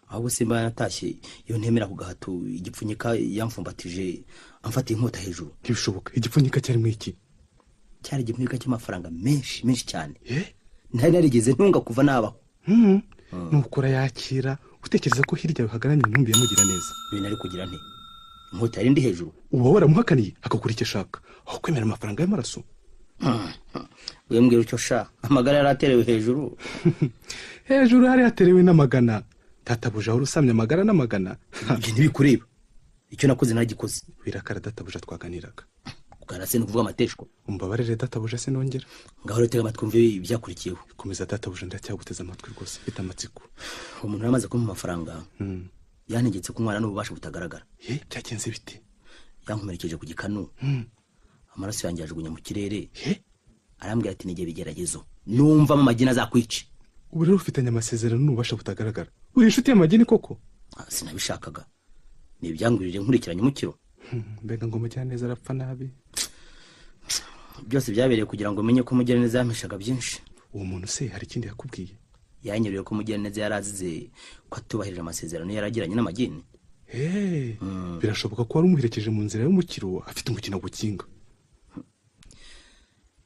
Ahubwo simba yanatashye iyo ntemera ku gahato igipfunyika yamfumbatije amfatiye inkota hejuru. Ntibishoboka. Igipfunyika cyarimo iki? Cyari igipfunyika cy'amafaranga menshi menshi cyane. Ntari narigeze ntunga kuva nabaho. Nukora yakira utekereza ko hirya hagaranye intumbi ya Mugiraneza. Ibi nari kugira nte? Inkota yari ndi hejuru. Uba waramuhakaniye akakora icyo ashaka aho kwemera amafaranga y'amaraso. Wembwira icyo sha, amagara yari aterewe hejuru. Hejuru hari haterewe n'amagana. Databuja wari usamye amagara n'amagana. Ibyo ntibikureba. Icyo nakoze naragikoze. Wirakara databuja twaganiraga. Kuganira se ni ukuvuga amateshwa. Umbabarire databuja se nongera. Ngaho rero tega amatwi wumve ibyakurikiyeho. Komeza databuja ndacyaguteze amatwi rwose mfite amatsiko. Uwo muntu yamaze kumpa amafaranga, yantegetse kunywana n'ububasha butagaragara. Byagenze bite? Yankomerekeje ku gikanu. Amaraso yanjye yajugunya mu kirere. Arambwira ati nige bigeragezo numva mu magina azakwica. Ubu rero ufitanye amasezerano n'ububasha butagaragara. Uri inshuti y'amagini koko? Sinabishakaga. Ni ibyangwirije nkurikiranye umukiro. Mbega ngo Mugiraneza arapfa nabi. Byose byabereye kugira ngo menye ko Mugiraneza yampishaga byinshi. Uwo muntu se hari ikindi yakubwiye? Yanyereye ko Mugiraneza yarazize ko atubahirije amasezerano yaragiranye n'amagini. Birashoboka ko wari umuherekeje mu nzira y'umukiro afite umukino gukinga.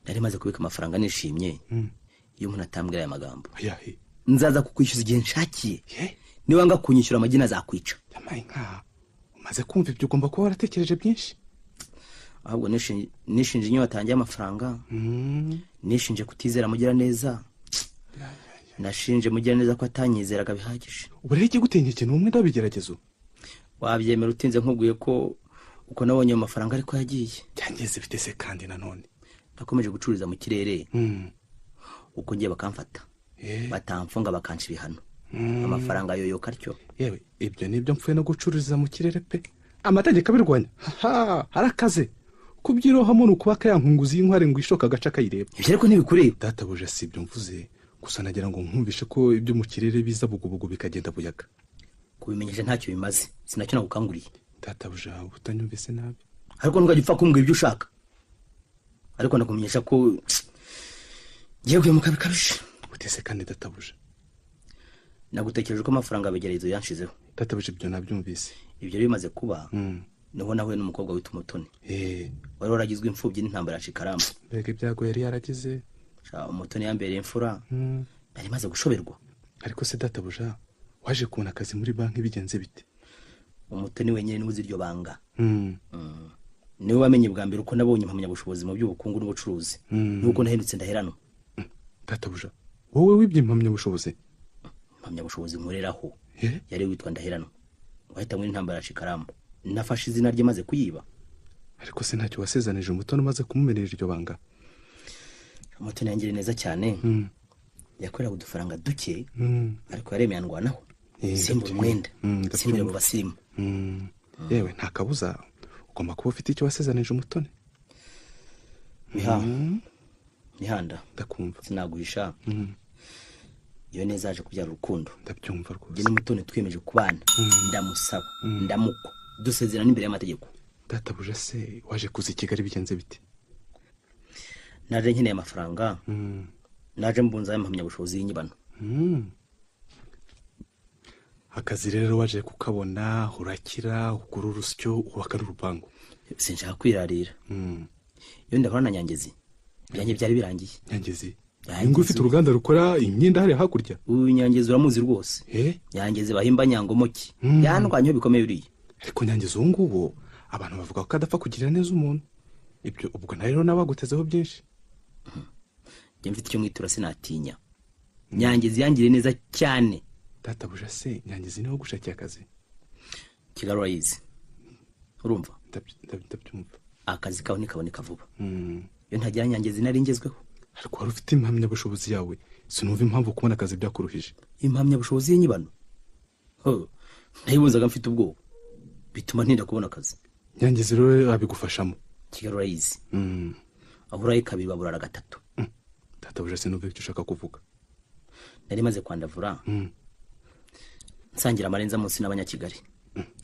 Nari maze kubika amafaranga nishimye. Iyo umuntu atambwira aya magambo, nzaza kukwishyuza igihe nshakiye. Niba nga kunyishyura amagini azakwica. Yamaye nka umaze kumva ibyo ugomba kuba waratekereje byinshi. Ahubwo nishinje inyota yanjye y'amafaranga, nishinje kutizera Mugiraneza, nashinje Mugiraneza ko atanyizeraga bihagije. Ubu rero ikigutinya ikintu umwe ndabigeragezo. Wabyemera utinze nkubwiye ko uko nabonye ayo mafaranga ariko yagiye. Byangeze bitese kandi nanone. Nakomeje gucururiza mu kirere. Uko ngiye bakamfata, batamfunga bakanca ibihano. Amafaranga yoyoka atyo. Yewe ibyo nibyo mpfuye no gucururiza mu kirere pe. Amategeko abirwanya. Harakaze. Kubyirohamo ni ukuba kayankunguzi y'inkware ngo ishoka agace akayireba. Ibyo ariko ntibikureba. Databuja si ibyo mvuze, gusa nagira ngo nkumvishe ko ibyo mu kirere biza bugubugu bikagenda buyaga. Kubimenyesha ntacyo bimaze, sinacyo nagukanguriye. Databuja utanyumvise nabi. Ariko ntugajya upfa kumbwira ibyo ushaka. Ariko ndakumenyesha ko ngiye guhemuka bikabije. Utese kandi databuja. Nagutekereje ko amafaranga abegerezo yanshizeho. Databuja ibyo nabyumvise. Ibyo bimaze kuba. Niho nahuye n'umukobwa witwa Umutoni. Wari waragizwe imfubyi n'intambara ya Shikaramba. Mbega ibyago yari yaragize. Umutoni yambereye imfura. Nari maze gushoberwa. Ariko se databuja, waje kubona akazi muri banki bigenze bite? Umutoni wenyine niwe uzi iryo banga. Niwe wamenye bwa mbere uko nabonye impamyabushobozi mu by'ubukungu n'ubucuruzi. Nuko nahindutse ndaheranwa. Databuja, wowe wibye impamyabushobozi? Impamyabushobozi nkoreraho yari witwa Ndaheranwa. Wahitanywe n'intambara ya Shikaramba. Nafashe izina rye maze kuyiba. Ariko se ntacyo wasezanije Umutoni umaze kumumenyera iryo banga? Umutoni yangiriye neza cyane. Yakoreraga udufaranga duke, ariko yaremeye andwanaho. Simbura umwenda, simbura mu basirimu. Yewe nta kabuza ugomba kuba ufite icyo wasezanije Umutoni. Mihanda, ndakumva. Sinaguhisha. Iyo neza aje kubyara urukundo. Ndabyumva rwose. Njye n'Umutoni twiyemeje kubana. Ndamusaba, ndamukwa, dusezerana imbere y'amategeko. Databuja se waje kuza i Kigali bigenze bite? Naje nkeneye amafaranga. Naje mbunza impamyabushobozi y'inyibano. Akazi rero waje kukabona, urakira, ugura urusyo, ubaka n'urupangu. Sinshaka kwirarira. Iyo ndahora na Nyangezi, ibyanjye byari birangiye. Nyangezi? Ngo ufite uruganda rukora imyenda hariya hakurya? Uyu Nyangezi uramuzi rwose. Nyangezi bahimba Nyangomoki. Yandwanyeho bikomeye uriya. Ariko Nyangezi ubu ngubu abantu bavuga ko adapfa kugirira neza umuntu. Ibyo ubwo na rero nabagutezeho byinshi. Njye mfite icyo mwitura sinatinya. Nyangezi yangiriye neza cyane. Databuja se Nyangezi niwe gushakiye akazi? Kigali urayizi. Urumva? Ndabyumva. Akazi kawe ntikaboneka vuba. Iyo ntagira Nyangezi nari ngezweho. Ariko wari ufite impamyabushobozi yawe, sinumva impamvu kubona akazi byakuruhije. Impamyabushobozi y'inyibano? Ndayibunzaga mfite ubwoba, bituma ntinda kubona akazi. Nyangezi rero abigufashamo. Kigali urayizi. Aho uraye kabiri baburara gatatu. Databuja sinumva icyo ushaka kuvuga. Nari maze kwandavura. Nsangira amarenza munsi n'abanyakigali.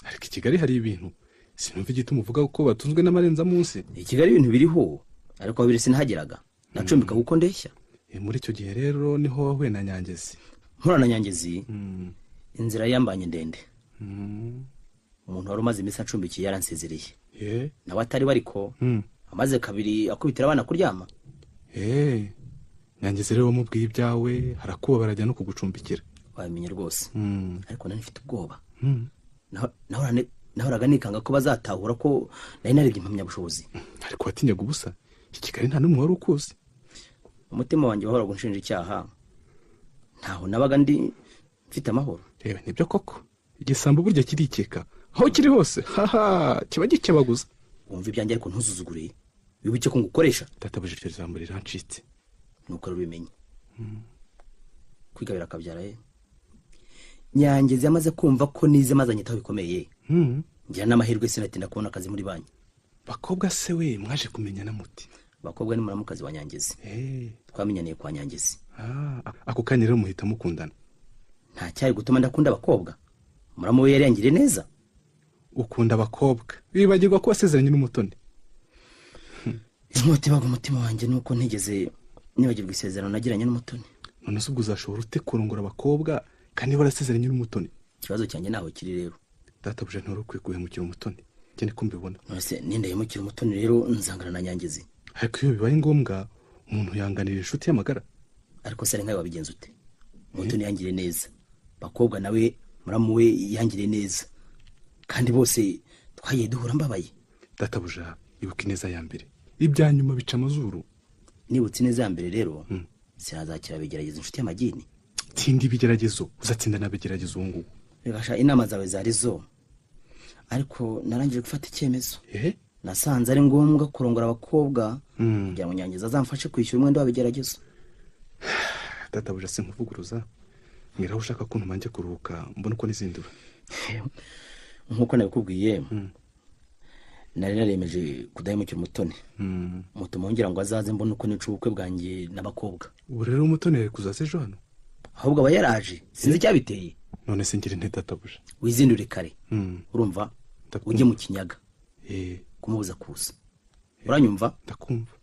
Ariko i Kigali hari ibintu sinumva igituma uvuga ko batunzwe n'amarenza munsi. I Kigali ibintu biriho, ariko aho biri sinahageraga. Nacumbika kuko ndeshya. Muri icyo gihe rero niho wahuye na Nyangezi. Mpura na Nyangezi, inzira yambanye ndende. Umuntu wari umaze iminsi acumbikiye yaransezereye. Nawe atari we ariko amaze kabiri akubitira abana kuryama. Nyangezi rero wamubwiye ibyawe, harakuba barajya no kugucumbikira. Wabimenye rwose. Ariko nari mfite ubwoba. Nahoraga nikanga ko bazatahura ko nari narebye impamyabushobozi. Ariko watinyaga ubusa. I Kigali nta n'umwe wari ukuzi. Umutima wanjye wahoraga unshinja icyaha. Ntaho nabaga ndi mfite amahoro. Yewe nibyo koko. Igisambo burya kirikeka. Aho kiri hose, haha, kiba gikebaguza. Wumva ibyanjye ariko ntuzuzugure. Wibuke ko ngukoresha. Databuja iryo jambo rirancitse. Nuko rubimenye. Kwigabira akabyara ye. Nyangezi yamaze kumva ko nize maze anyitaho bikomeye. Ngira n'amahirwe sinatinda kubona akazi muri banki. Bakobwa se we mwaje kumenyana muti? Bakobwa ni muramukazi wa Nyangezi. Twamenyaniye kwa Nyangezi. Ako kanya rero muhita mukundana. Nta cyari gutuma ndakunda abakobwa. Muramu we yari yangiriye neza. Ukunda abakobwa, wibagirwa ko wasezeranye n'Umutoni. Inkota ibaga umutima wanjye nuko ntigeze nibagirwa isezerano nagiranye n'Umutoni. None se ubwo uzashobora ute kurongora abakobwa kandi warasezeranye n'Umutoni? Ikibazo cyanjye naho kiri rero. Databuja ntiwari ukwiye guhemukira Umutoni. Njye niko mbibona. None se nindahemukira Umutoni rero nzangana na Nyangezi? Ariko iyo bibaye ngombwa umuntu yanganira inshuti y'amagara. Ariko se nkawe wabigenza ute? Umutoni yangiriye neza, bakobwa nawe muramu we yangiriye neza, kandi bose twagiye duhura mbabaye. Databuja ibuka ineza ya mbere, ibya nyuma bica amazuru. Nibutse ineza ya mbere rero, sinazakira bigerageza inshuti y'amagini. Tsinda ibigeragezo, uzatsinda n'abigeragezo ubu ngubu. Bigasha inama zawe zari zo, ariko narangije gufata icyemezo. Nasanze ari ngombwa kurongora abakobwa kugira ngo Nyangezi azamfashe kwishyura umwenda w'abigeragezo. Databuja sinkuvuguruza, mbwira aho ushaka ko ntumanjye kuruhuka mbona uko nizindura. Nkuko nabikubwiye, nari naremeje kudahemukira Umutoni. Mutuma ngira ngo azaze mbone uko nica ubukwe bwanjye n'abakobwa. Ubu rero Umutoni yari kuzaza ejo hano? Ahubwo aba yaraje, sinzi icyabiteye. None se ngira nte databuja? Wizindure kare. Urumva? Ujye mu Kinyaga. Kumubuza kuza. Uranyumva? Ndakumva.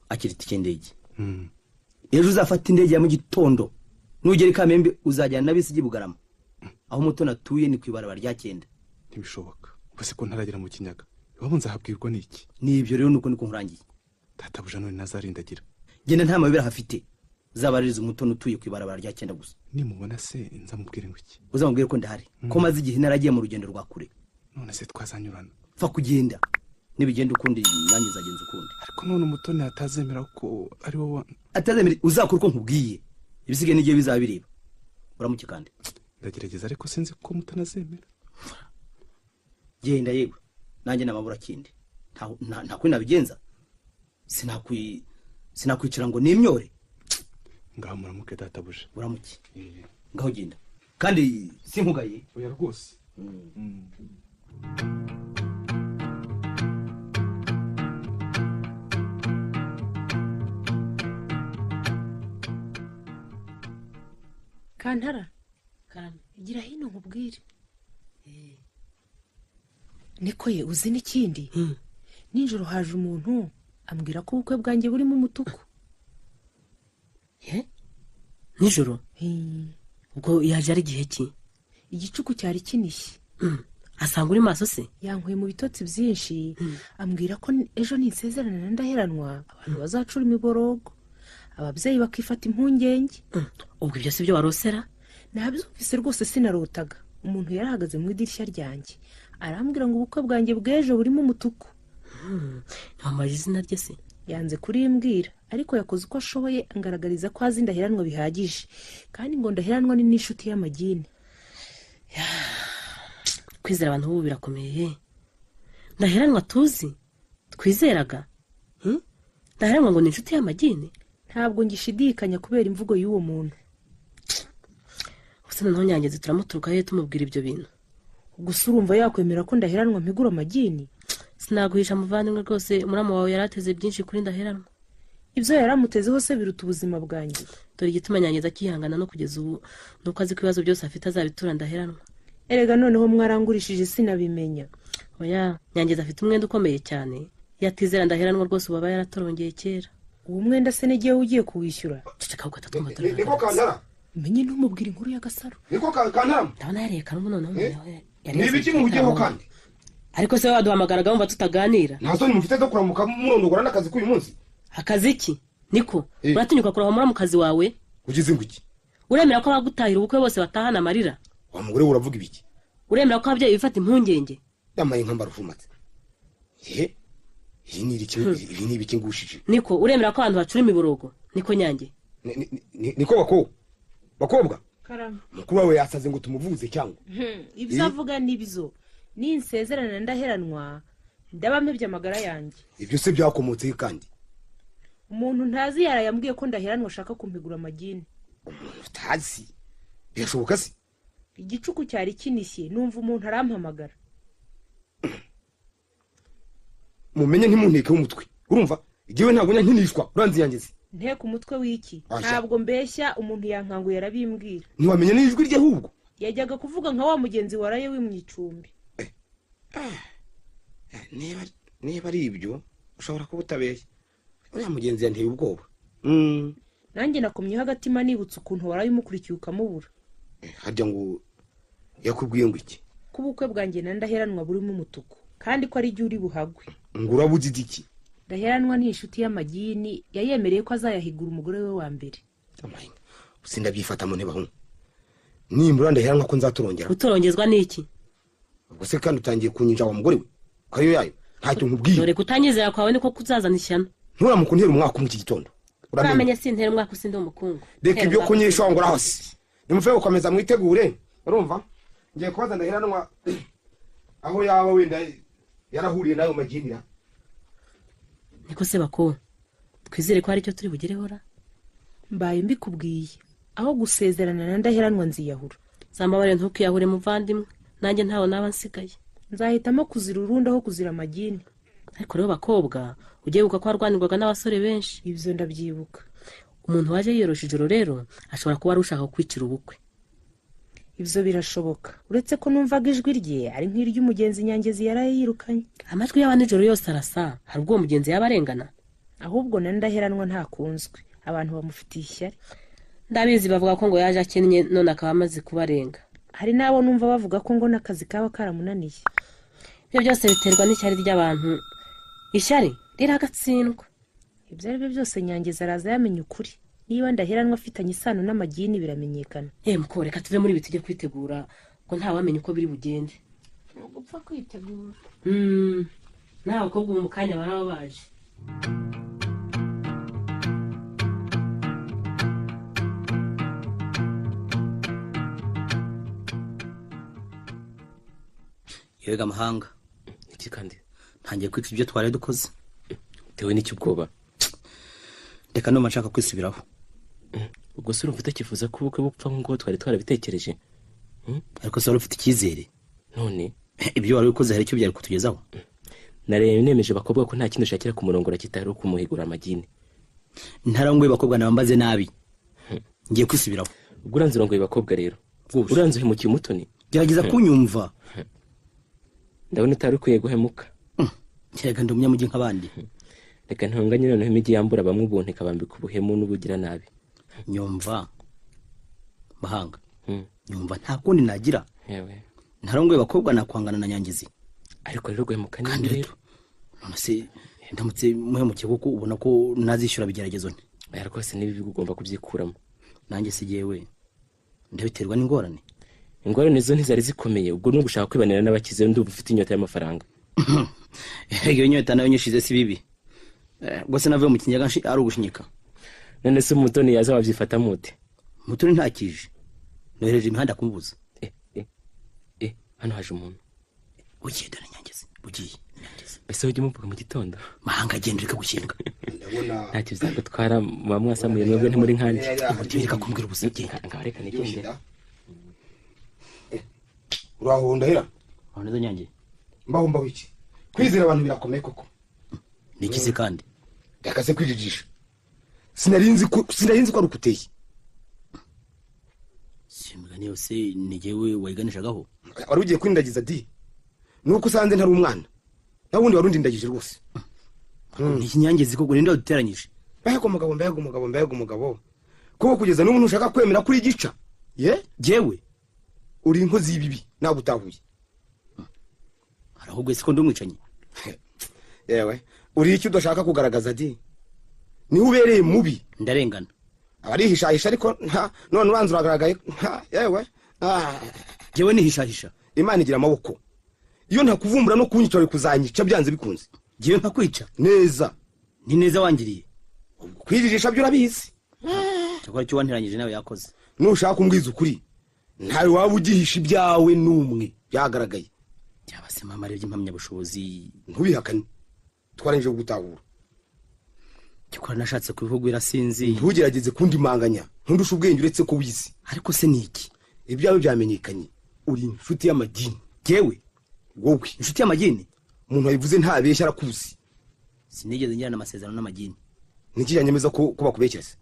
Akira itike y'indege. Ejo uzafata indege ya mu gitondo. Nugera i Kamembe uzajyana na bisi ijya i Bugarama. Aho Umutoni atuye ni ku ibarabara rya 9. Ntibishoboka. Ubwo se ko ntaragera mu Kinyaga, iwabo nzahabwirwa n'iki? Ni ibyo rero, nuko niko nkurangiye. Databuja none ntazarindagira. Genda, nta mayobera hafite, uzabaririza Umutoni utuye ku ibarabara rya 9 gusa. Nimubona se nzamubwire ngo iki? Uzamubwire ko ndahari, ko maze igihe naragiye mu rugendo rwa kure. None se twazanyurana? Pfa kugenda, nibigenda ukundi nanjye nzagenza ukundi. Ariko none Umutoni atazemera ko ari wowe? Atazemera, uzakora uko nkubwiye, ibisigaye n'igihe bizaba bireba. Uramuke kandi. Ndagerageza, ariko sinzi ko mutanazemera. Genda yewe, nanjye namabura kindi, nta kuri nabigenza, sinakwicara ngo nimyore. Ngaho muramuke databuja. Uramuke, ngaho genda kandi sinkugaye. Oya rwose. Kantara, gira hino nkubwire. Niko ye, uzi n'ikindi? Nijoro haje umuntu ambwira ko ubukwe bwanjye burimo umutuku. Nijoro? Ubwo yaje ari igihe ki? Igicuku cyari kinishye. Asanga uri maso se? Yankuye mu bitotsi byinshi, ambwira ko ejo ninsezerana na Ndaheranwa abantu bazacura imiborogo, ababyeyi bakifata impungenge. Ubwo ibyo si byo warosera? Nabyumvise rwose, sinarotaga. Umuntu yarahagaze mu idirishya ryanjye arambwira ngo ubukwe bwanjye bw'ejo burimo umutuku. Ntiwambaje izina rye se? Yanze kurimbwira, ariko yakoze uko ashoboye angaragariza ko azi Ndaheranwa bihagije, kandi ngo Ndaheranwa ni n'inshuti y'amagini. Kwizera abantu ubu birakomeye. Ndaheranwa tuzi twizeraga, Ndaheranwa ngo ni inshuti y'amagini. Ntabwo ngishidikanya kubera imvugo y'uwo muntu. Gusa noneho Nyangezi turamuturuka he tumubwira ibyo bintu? Gusa urumva yakwemera ko Ndaheranwa mpigura amagini? Sinaguhisha muvandimwe rwose, muramu wawe yarateze byinshi kuri Ndaheranwa. Ibyo yaramutezeho se biruta ubuzima bwanjye. Dore igituma Nyangezi akihangana no kugeza ubu nuko azi ko ibibazo byose afite azabitura Ndaheranwa. Erega noneho mwarangurishije sinabimenya. Oya, Nyangezi afite umwenda ukomeye cyane, yatizera Ndaheranwa rwose ubu aba yaratorongeye kera. Uwo mwenda se n'igihe ugiye kuwishyura? Ceceka ugatatwa. Niko Kantara, umenye ntumubwire inkuru y'agasaro. Niko Kantara, ndabona yariye karungu noneho. Ni ibiki muhugiyeho kandi? Ariko se waduhamagaraga wumva tutaganira? Nta soni mufite zo kuramuka murondogora n'akazi k'uyu munsi? Akazi ki? Niko uratinyuka kurahwa muri mukazi wawe? Ugize ngo iki? Uremera ko abagutahira ubukwe bose batahana amarira? Wa mugore we uravuga ibiki? Uremera ko ababyeyi bifata impungenge? Yamaye nka mbarufumatse. Iyi ni ibiki, ibi ni ibiki ngushije? Niko uremera ko abantu bacura imiborogo? Niko Nyange. Niko bakobwa? Mukuru wawe yasaze ngo tumuvuze cyangwa? Ibyo avuga nibyo. Ninsezerana Ndaheranwa ndaba mpebye amagara yanjye. Ibyo se byakomotse kandi? Umuntu ntazi yarayambwiye ko Ndaheranwa ashaka kumpigura amagini. Umuntu utazi? Birashoboka se? Igicuku cyari kinishye, numva umuntu arampamagara. Mumenye ntimunteke umutwe. Urumva? Igihe ntabwo nkinishwa, uranzi Nyangezi. Nteka umutwe w'iki? Ntabwo mbeshya, umuntu yankanguye arabimbwira. Ntiwamenye n'ijwi rye ahubwo? Yajyaga kuvuga nka wa mugenzi waraye wimwicumbi. Niba ari ibyo ushobora kuba utabeshya. Uriya mugenzi yanteye ubwoba. Nanjye nakomyeho agatima nibutse ukuntu waraye umukurikiye ukamubura. Harya ngo yakubwiye ngo iki? Ko ubukwe bwanjye na Ndaheranwa burimo umutuku, kandi ko ari jye uri buhagwe. Ngo urabuze iki? Ndaheranwa ni inshuti y'amagini, yayemereye ko azayahigura umugore we wa mbere. Sindabyifatamo ntibahungu. Nimbura Ndaheranwa ko nzaturongera. Gutorongezwa n'iki? Ubwo se kandi utangiye kunyinja wa mugore we? Ko ariyo yayo ntacyo nkubwiye. Dore kutanyizera kwawe niko kuzazana ishyano. Nturamuka untera umwaka mu iki gitondo. Uramenye sintera umwaka usinde umukungu. Reka ibyo kunyisha ngo urahose. Nimuve gukomeza mwitegure. Urumva? Ngiye kubaza Ndaheranwa aho yaba wenda yarahuriye nayo maginira. Niko se bako, twizere ko hari icyo turi bugereho ra? Mbaye mbikubwiye, aho gusezerana na Ndaheranwa nziyahura. Zambabare ntukiyahure muvandimwe, nanjye ntawe naba nsigaye. Nzahitamo kuzira urundi aho kuzira amagini. Ariko rero bakobwa, ugiye buka ko warwanirwaga n'abasore benshi. Ibyo ndabyibuka. Umuntu waje yiyorosha ijoro rero ashobora kuba ari ushaka kwicira ubukwe. Ibyo birashoboka, uretse ko numvaga ijwi rye ari nk'iry'umugenzi Nyangezi yaraye yirukanye. Amajwi y'aba nijoro yose arasa, hari ubwo mugenzi yaba arengana. Ahubwo na Ndaheranwa ntakunzwe, abantu bamufitiye ishyari. Ndabizi bavuga ko ngo yaje akennye none akaba amaze kubarenga. Hari n'abo numva bavuga ko ngo n'akazi kaba karamunaniye. Ibyo byose biterwa n'ishyari ry'abantu. Ishyari riragatsindwa. Ibyo ari byo byose Nyangezi araza yamenya ukuri. Niba Ndaheranwa afitanye isano n'amagini biramenyekana. Muko reka tuve muri ibi tujye kwitegura ngo ntawamenya uko biri bugende. Gupfa kwitegura. Nawe abakobwa ubu mu kanya baraba baje. Yega amahanga. Iki kandi ntangiye kwica ibyo twari dukoze. Tewe n'icyo ubwoba. Reka numa nshaka kwisubiraho. Ubwo se urumva utakifuza ko ubukwe bupfa nk'uko twari twarabitekereje? Ariko se wari ufite icyizere? None ibyo wari ukoze hari icyo byari kutugezaho? Nareye nemeje abakobwa ko nta kintu ushakira ku murongo kitari ukumuhigura amagini. Ntarangoye abakobwa nabambaze nabi. Ngiye kwisubiraho. Ubwo uranze urongoye abakobwa rero. Uranze uhemukiye Umutoni. Gerageza kunyumva. Ndabona utari ukwiye guhemuka. Kereka ndi umunyamujyi nk'abandi. Reka ntunganye noneho imijyi yambura bamwe ubuntu ikabambika ubuhemu n'ubugira nabi. Nyumva mahanga. Nyumva nta kundi nagira. Yewe. Ntarongoye abakobwa nakwangana na Nyangezi. Ariko rero guhemuka ni rero. None se ndamutse muhemukiye kuko ubona ko nazishyura bigeragezo nte? Oya rwose nibi ugomba kubyikuramo. Nanjye si jewe. Ndabiterwa n'ingorane. Ingorane zo ntizari zikomeye ubwo no gushaka kwibanira n'abakize ndumva ufite inyota y'amafaranga. Iyo nyota nayo nyishize si bibi. Rwose navuye mu kinyaga ari ugushinyika. None se Umutoni yaza wabyifata mute? Mutoni ntakije. Nohereje imihanda kumubuza. Hano haje umuntu. Ugiye dore Nyangezi, ugiye Nyangezi. Mbese ujye umuvuga mu gitondo? Mahanga agenda reka gukinga. Ndabona ntacyo bizagutwara muba mwasamuye mwebwe ntimuri nkanjye. Ugiye reka kumbwira ubusa genda. Ngaho reka nigendere. Uraho Ndahera? Aho neza Nyange. Mbaho mbaho iki? Kwizera abantu birakomeye koko. Ni iki se kandi? Reka se kwijijisha. Sinarinzi ko ari ukuteye. Simugani yose ni jewe wayiganishagaho. Wari ugiye kwindagiza di. Nuko usanze ntari umwana. Naho ubundi wari undindagije rwose. Ni Nyangezi koko ninde waduteranyije? Mbega umugabo mbega umugabo mbega umugabo. Kuko kugeza n'ubu ntushaka kwemera kuri gica. Ye? Jewe uri inkozi y'ibibi nagutahuye. Arahubwo siko ndumwicanyi. Yewe uri icyo udashaka kugaragaza di. Ni ubereye mubi. Ndarengana. Abarihishahisha ariko nta none ubanza uragaragaye. Yewe. Jewe nihishahisha. Imana igira amaboko. Iyo ntakuvumbura no kunyica uri kuzanyica byanze bikunze. Jewe ntakwica. Neza. Ni neza wangiriye. Kwijijisha byo urabizi. Cyakora cyo wanteranyije nawe yakoze. Nushaka kumbwiza ukuri. Ntawe waba ugihisha ibyawe n'umwe byagaragaye. Byaba se mama arebye impamyabushobozi. Ntubihakane. Twarangije gutahura. Cyakora nashatse kubihugura sinzi. Ntugerageze kundimanganya. Ntundusha ubwenge uretse ko wizi. Ariko se ni iki? Ibyawe byamenyekanye. Uri inshuti y'amagini. Jewe wowe inshuti y'amagini? Umuntu wabivuze ntabeshya arakuzi. Sinigeze ngirana amasezerano n'amagini. Niki yanyemeza ko bakubekera se?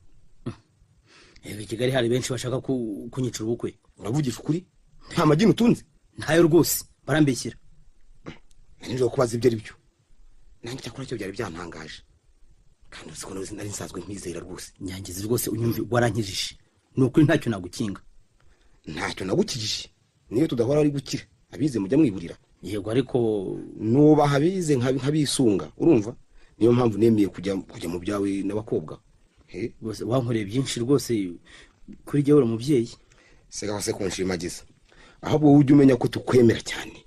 Ebe Kigali hari benshi bashaka kunyicira ubukwe. Uravugisha ukuri? Nta magini utunze? Ntayo rwose, barambeshyira. Nari kubaza ibyo ari byo. Nanjye cyakora cyo byari byantangaje. Kandi uzi ko nari nsanzwe nkwizera rwose. Nyangezi rwose unyumve warankijije. Ni ukuri ntacyo nagukinga. Ntacyo nagukijije. Niyo tudahora ari gukira. Abize mujya mwiburira. Yego ariko nubaha abize nkabisunga, urumva? Niyo mpamvu nemeye kujya mu byawe n'abakobwa. Rwose wankoreye byinshi rwose kuri jyewe uri umubyeyi. Sega se kunshimagiza. Ahubwo wowe ujye umenya ko tukwemera cyane.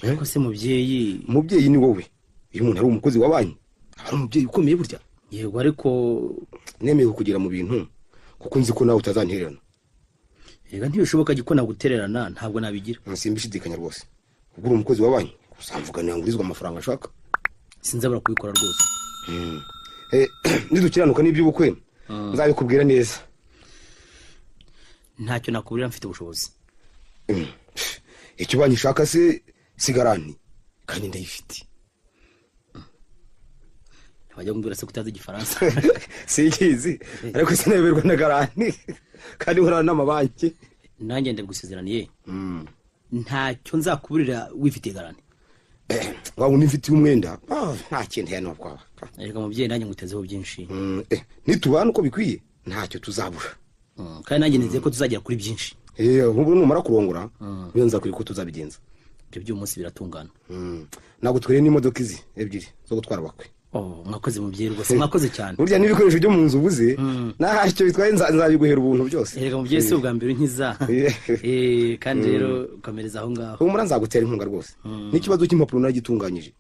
Ariko se mubyeyi, mubyeyi ni wowe. Iyo umuntu ari umukozi wa banki, aba ari umubyeyi ukomeye burya. Yego ariko nemeye kukugira mu bintu kuko nzi ko nawe utazantererana. Rega ntibishoboka ko nagutererana, ntabwo nabigira. Simbishidikanya rwose. Ubwo uri umukozi wa banki, uzamvuganira ngurizwa amafaranga ashaka. Sinzabura kubikora rwose. Nidukiranuka n'iby'ubukwe nzabikubwira neza. Ntacyo nakuburira mfite ubushobozi. Icyo banki ishaka se sigarani kandi ndayifite. Wajya kumbwira se kutazi igifaransa? Sinkizi ariko sinayoberwa na garani kandi nkorana n'amabanki. Nanjye ndabigusezeraniye. Ntacyo nzakuburira wifitiye garani. Waba unifitiye umwenda nta kintu ya nubwo. Reka mubyeyi nanjye ngutezeho byinshi. Nitubana uko bikwiye ntacyo tuzabura. Kandi nanjye nizeye ko tuzagera kuri byinshi. Nk'ubu numara kurongora niyo nzakwiye ko tuzabigenza. Ibyo by'umunsi biratungana. Ntabwo twere n'imodoka izi ebyiri zo gutwara abakwe. Oh, mwakoze mubyeyi rwose, mwakoze cyane. Burya n'ibikoresho byo mu nzu ubuze ntacyo bitwaye, nzabiguhera ubuntu byose. Erega mubyeyi si ubwa mbere unkiza. Kandi rero ukomereza aho ngaho. Humura nzagutera inkunga rwose. N'ikibazo cy'impapuro naragitunganyije.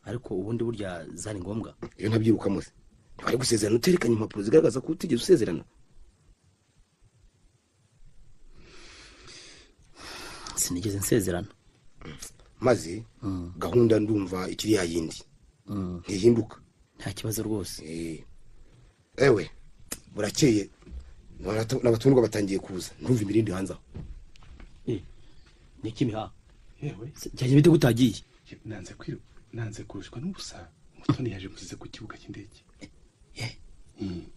Ariko ubundi burya zari ngombwa. Iyo ntabyirukamo se ntiwari gusezerana uterekanye impapuro zigaragaza ko utigeze usezerana. Sinigeze nsezerana. Maze gahunda ndumva ikiri ya yindi ntihinduka. Nta kibazo rwose. Ewe burakeye n'abatundwa batangiye kuza, ndumva imirindi hanze aho. Ni iki miha? Cyane bite gutagiye? Nanze kurushwa n'ubusa. Mutoni yaje musize ku kibuga cy'indege.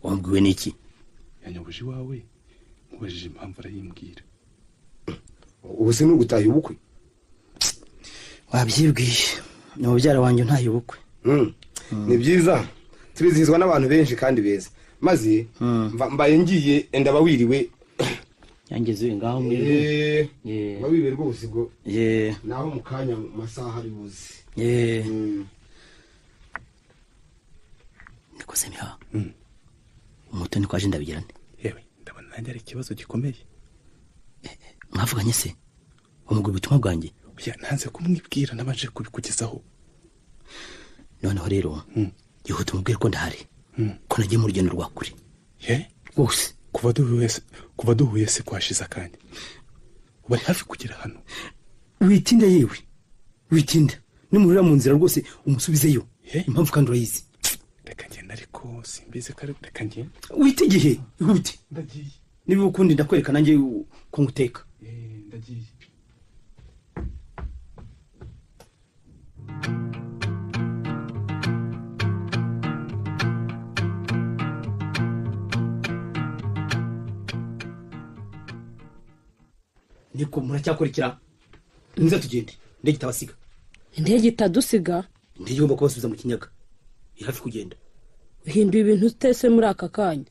Wambwiwe n'iki? Yanyobuje iwawe mubajije impamvu arayimbwira. Ubu se n'ugutaha ubukwe? Wabyibwiye, ni mubyara wanjye ntaye ubukwe. Ni byiza, turizihizwa n'abantu benshi kandi beza. Maze mbaye ngiye ndaba wiriwe. Yangeze ngaho mwiriwe. Wabiriwe rwose ubwo. Naho mu kanya mu masaha ari buze. Niko se miha. Umutoni kwaje ndabigirane. Yewe ndabona nanjye ari ikibazo gikomeye. Mwavuganye se? Umugwi ubutumwa bwanjye? Oya, nanze kumwibwira nabanje kubikugezaho. Noneho rero yihuta umubwire ko ndahari, ko nagiye mu rugendo rwa kure. Rwose kuva duhuye se kwashize akanya. Ubu ari hafi kugera hano. Witinda yewe, witinda. Nimurira mu nzira rwose umusubizeyo. Impamvu kandi urayizi. Reka ngenda ariko simbizi ko reka ngenda. Wite igihe, ihute. Ndagiye. Niba ukundi ndakwereka nanjye ko nguteka. Ndagiye. Niko muracyakurikira. Nza tugende. Indege itabasiga. Indege itadusiga? Indege igomba kubasubiza mu kinyaga. Iri hafi kugenda. Uhinduye ibintu utese muri aka kanya.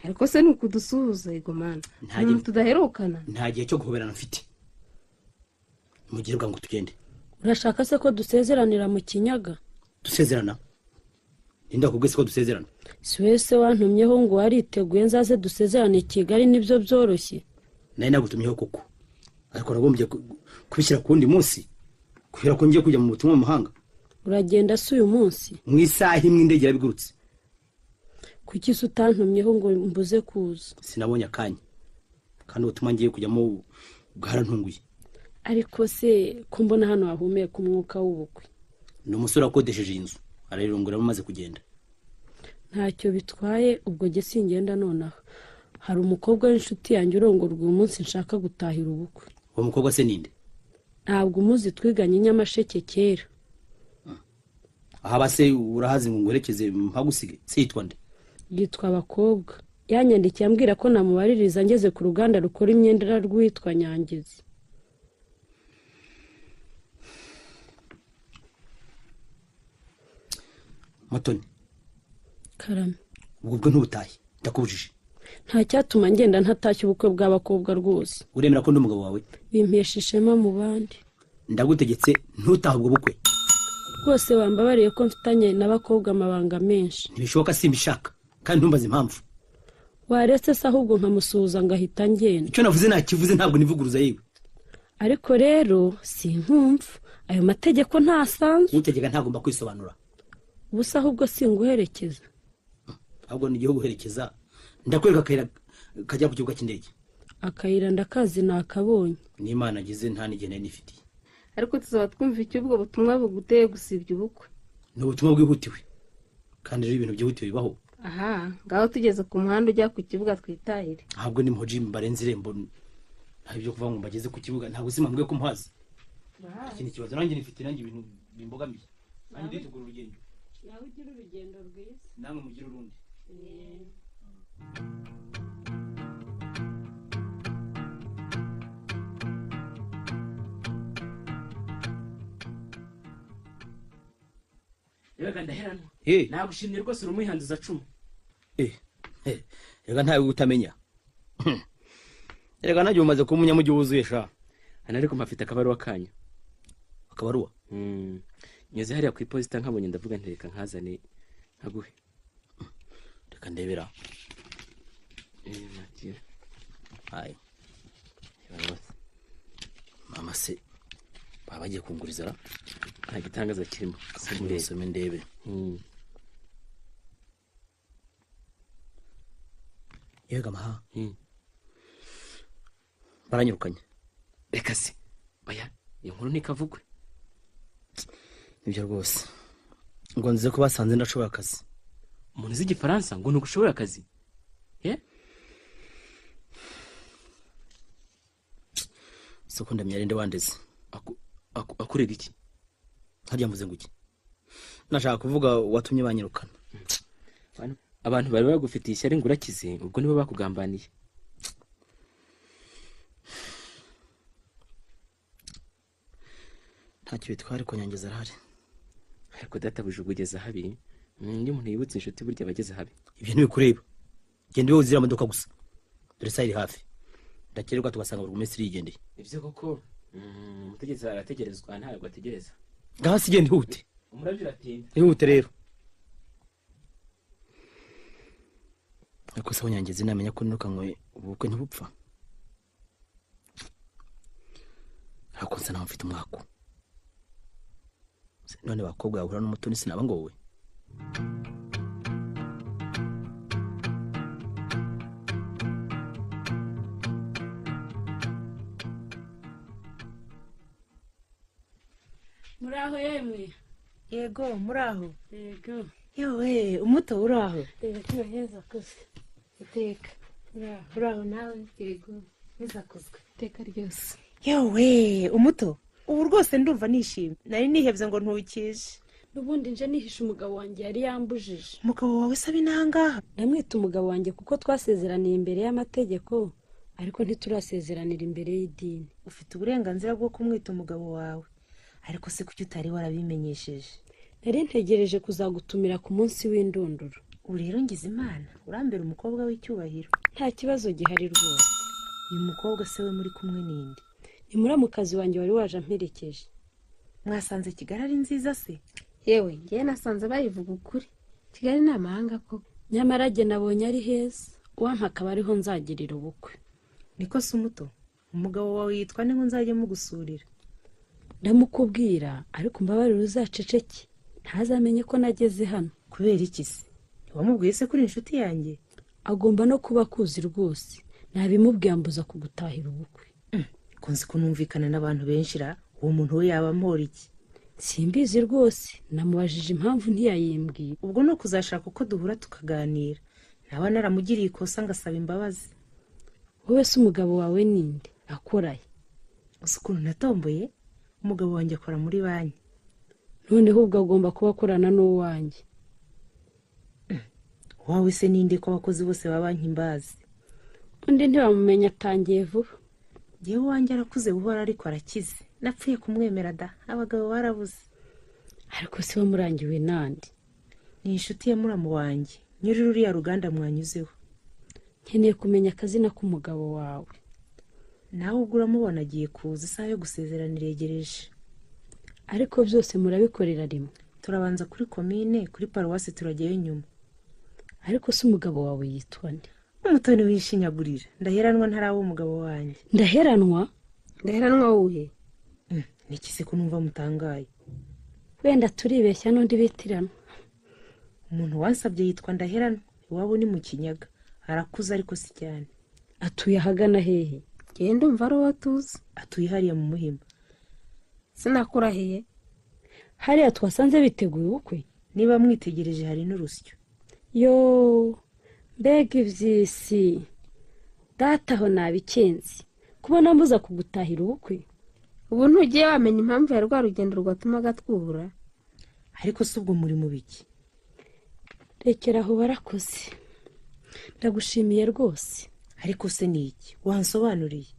Ariko se nuko udusuhuza igomana. Nta tudaherukana. Nta gihe cyo guhoberana mfite. Mugire bwangu tugende. Urashaka se ko dusezeranira mu kinyaga? Dusezerana? Ninda kubwese ko dusezerana? Si wese wantumyeho ngo wariteguye nzaze dusezerane i Kigali nibyo byoroshye. Nari nagutumyeho koko. Ariko nagombye kubishyira ku wundi munsi kubera ko ngiye kujya mu butumwa mu mahanga. Uragenda se uyu munsi? Mu isaha imwe indege irabigurutse. Kuki se utantumyeho ngo mbuze kuza? Sinabonye akanya kandi ubutumwa ngiye kujyamo bwarantunguye. Ariko se ko mbona hano hahumeka umwuka w'ubukwe? Ni umusore wakodesheje inzu arayirongora amaze kugenda. Ntacyo bitwaye ubwo jye singenda nonaha. Hari umukobwa w'inshuti yanjye urongorwa uyu munsi nshaka gutahira ubukwe. Uwo mukobwa se ninde? Ntabwo umuzi, twiganye Nyamasheke kera. Aha base urahazi ngo ngwerekeze mpagusige? Se yitwa nde? Yitwa Abakobwa. Yanyandikiye ambwira ko namubaririza ngeze ku ruganda rukora imyenda rwitwa Nyangezi. Mutoni. Karame. Ubwo bwo ntubutahe, ndakubujije. Nta cyatuma ngenda ntatashye ubukwe bw'abakobwa rwose. Uremera ko ndi umugabo wawe? Bimpesha ishema mu bandi. Ndagutegetse ntutahe ubwo bukwe. Rwose wambabariye ko mfitanye n'abakobwa amabanga menshi. Ntibishoboka, simbishaka kandi ntumbaze impamvu. Waretse se ahubwo nkamusuhuza ngahita ngenda. Icyo navuze nakivuze, ntabwo nivuguruza yewe. Ariko rero sinkumva ayo mategeko ntasanzwe. Utegeka ntagomba kwisobanura. Ubusa ahubwo singuherekeza. Ahubwo ni igihugu guherekeza. Ndakwereka akayira kajya ku kibuga cy'indege. Akayira ndakazi nakabonye. N'Imana agize nta n'igihe nari nifitiye. Ariko tuzaba twumva icyo ubwo butumwa buguteye gusibya ubukwe. Ni ubutumwa bwihutiwe. Kandi rero ibintu byihutiwe bibaho. Aha, ngaho tugeze ku muhanda ujya ku kibuga twitahire. Ahubwo ni muhoji mbarenze irembo. Nta byo kuvuga ngo mbageze ku kibuga, ntabwo simambwiye ko muhazi. Iki ni ikibazo nanjye nifitiye, nanjye ibintu bimbogamiye. Nanjye nditegura urugendo. Nawe ugira urugendo rwiza. Namwe mugira urundi. Reka ndaheranwa. Nagushimye rwose uri umwihanduza cumu. Reka ntawe utamenya. Reka nanjye umaze kuba umunyamujyi wuzuye sha. Hano ariko mpafite akabaruwa kanyu. Akabaruwa? Nyuze hariya ku iposita nkabonye ndavuga nti reka nkazane nkaguhe. Reka ndebera. Nakira. Ayi. Mama se baba bagiye kunguriza ra? Nta gitangaza kirimo. Some ndebe. Yega maha. Baranyirukanye. Reka se. Oya, iyo nkuru ntikavugwe. Nibyo rwose. Ngo nzize ko basanze ndashobora akazi. Umuntu uzi igifaransa ngo ntugushobora akazi. Soko ndamya nde wandeze. Akurega iki? Harya mvuze ngo iki? Nashaka kuvuga watumye banyirukana. Abantu bari bagufitiye ishyari ngo urakize, ubwo nibo bakugambaniye. Ntacyo bitwara ariko Nyangezi arahari. Ariko databuja ugeze habi. Iyo umuntu yibutse inshuti burya abageze habi. Ibyo ntibikureba. Genda wowe uzira modoka gusa. Dore saha iri hafi. Ndakererwa tugasanga buri munsi yigendeye. Ibyo koko umutegetsi arategerezwa ntabwo ategereza. Ngaho si genda ihute. Umurabyo uratinda. Ihute rero. Ariko se Nyangezi namenya ko nirukanywe ubukwe ntibupfa. Ariko nsa naho mfite umwako. None bakobwa bahura n'umutoni sinaba ngowe. Muraho yemwe. Yego muraho. Yego. Yewe umuto uraho. Yego heza kuze. Iteka. Uraho nawe. Yego heza kuzwe. Iteka ryose. Yewe umuto ubu rwose ndumva nishimye. Nari nihebye ngo ntukije. Nubundi nje nihisha umugabo wanjye yari yambujije. Umugabo wawe sabi nangaha? Ndamwita umugabo wanjye kuko twasezeraniye imbere y'amategeko, ariko ntiturasezeranira imbere y'idini. Ufite uburenganzira bwo kumwita umugabo wawe. Ariko se kuki utari warabimenyesheje? Nari ntegereje kuzagutumira ku munsi w'indunduro. Ubu rero ngize Imana, urambera umukobwa w'icyubahiro. Nta kibazo gihari rwose. Uyu mukobwa se we muri kumwe ninde? Ni muramukazi wanjye wari waje amperekeje. Mwasanze Kigali ari nziza se? Yewe ngewe nasanze bayivuga ukuri. Kigali ni amahanga koko. Nyamara jye nabonye ari heza, uwampa akaba ariho nzagirira ubukwe. Niko se umuto, umugabo wawe yitwa nde ngo nzajye mugusurira? Ndamukubwira ariko mbabarira uzaceceke, ntazamenye ko nageze hano. Kubera iki se? Ntiwamubwiye se kuri inshuti yanjye? Agomba no kuba akuzi rwose. Nabimubwiye ambuza kugutahira ubukwe. Kunzi kunumvikana n'abantu benshi ra, uwo muntu we yaba ampora iki? Simbizi rwose, namubajije impamvu ntiyayimbwiye. Ubwo ni ukuzashaka uko duhura tukaganira. Naba naramugiriye ikosa ngasaba imbabazi. Wowe se umugabo wawe ninde? Akoraye? Uzi ukuntu natomboye? Umugabo wanjye akora muri banki. Noneho ubwo agomba kuba akorana n'uwanjye. Wawe se ninde ko abakozi bose ba banki mbazi? Undi ntibamumenya atangiye vuba. Yewe wanjye arakuze buhoro ariko arakize. Napfuye kumwemera da, abagabo barabuze. Ariko se wamurangiwe nande? Ni inshuti ya muramu wanjye, nyiri ruriya ruganda mwanyuzeho. Nkeneye kumenya akazina k'umugabo wawe. Nawe ubwo uramubona agiye kuza, isaha yo gusezerana iregereje. Ariko byose murabikorera rimwe? Turabanza kuri komine, kuri paruwasi turajyayo nyuma. Ariko se umugabo wawe yitwa nde? Umutoni wishinyagurira. Ndaheranwa ntaraba umugabo wanjye. Ndaheranwa? Ndaheranwa wuhe? Niki se ko numva mutangaye? Wenda turibeshya n'undi bitiranwa. Umuntu wansabye yitwa Ndaheranwa, iwabo ni mu Kinyaga. Arakuze ariko si cyane. Atuye ahagana hehe? Ngewe ndumva ari uwo tuzi. Atuye hariya mu Muhima. Sinakurahiye. Hariya twasanze biteguye ubukwe? Niba mwitegereje hari n'urusyo. Yo, mbega iby'isi. Data aho nabikenze. Kubona mbuza kugutahira ubukwe. Ubu ntugiye wamenya impamvu ya rwa rugendo rwatumaga twubura. Ariko si ubwo muri mu biki? Rekera aho warakoze. Ndagushimiye rwose. Ariko se ni iki? Wansobanuriye.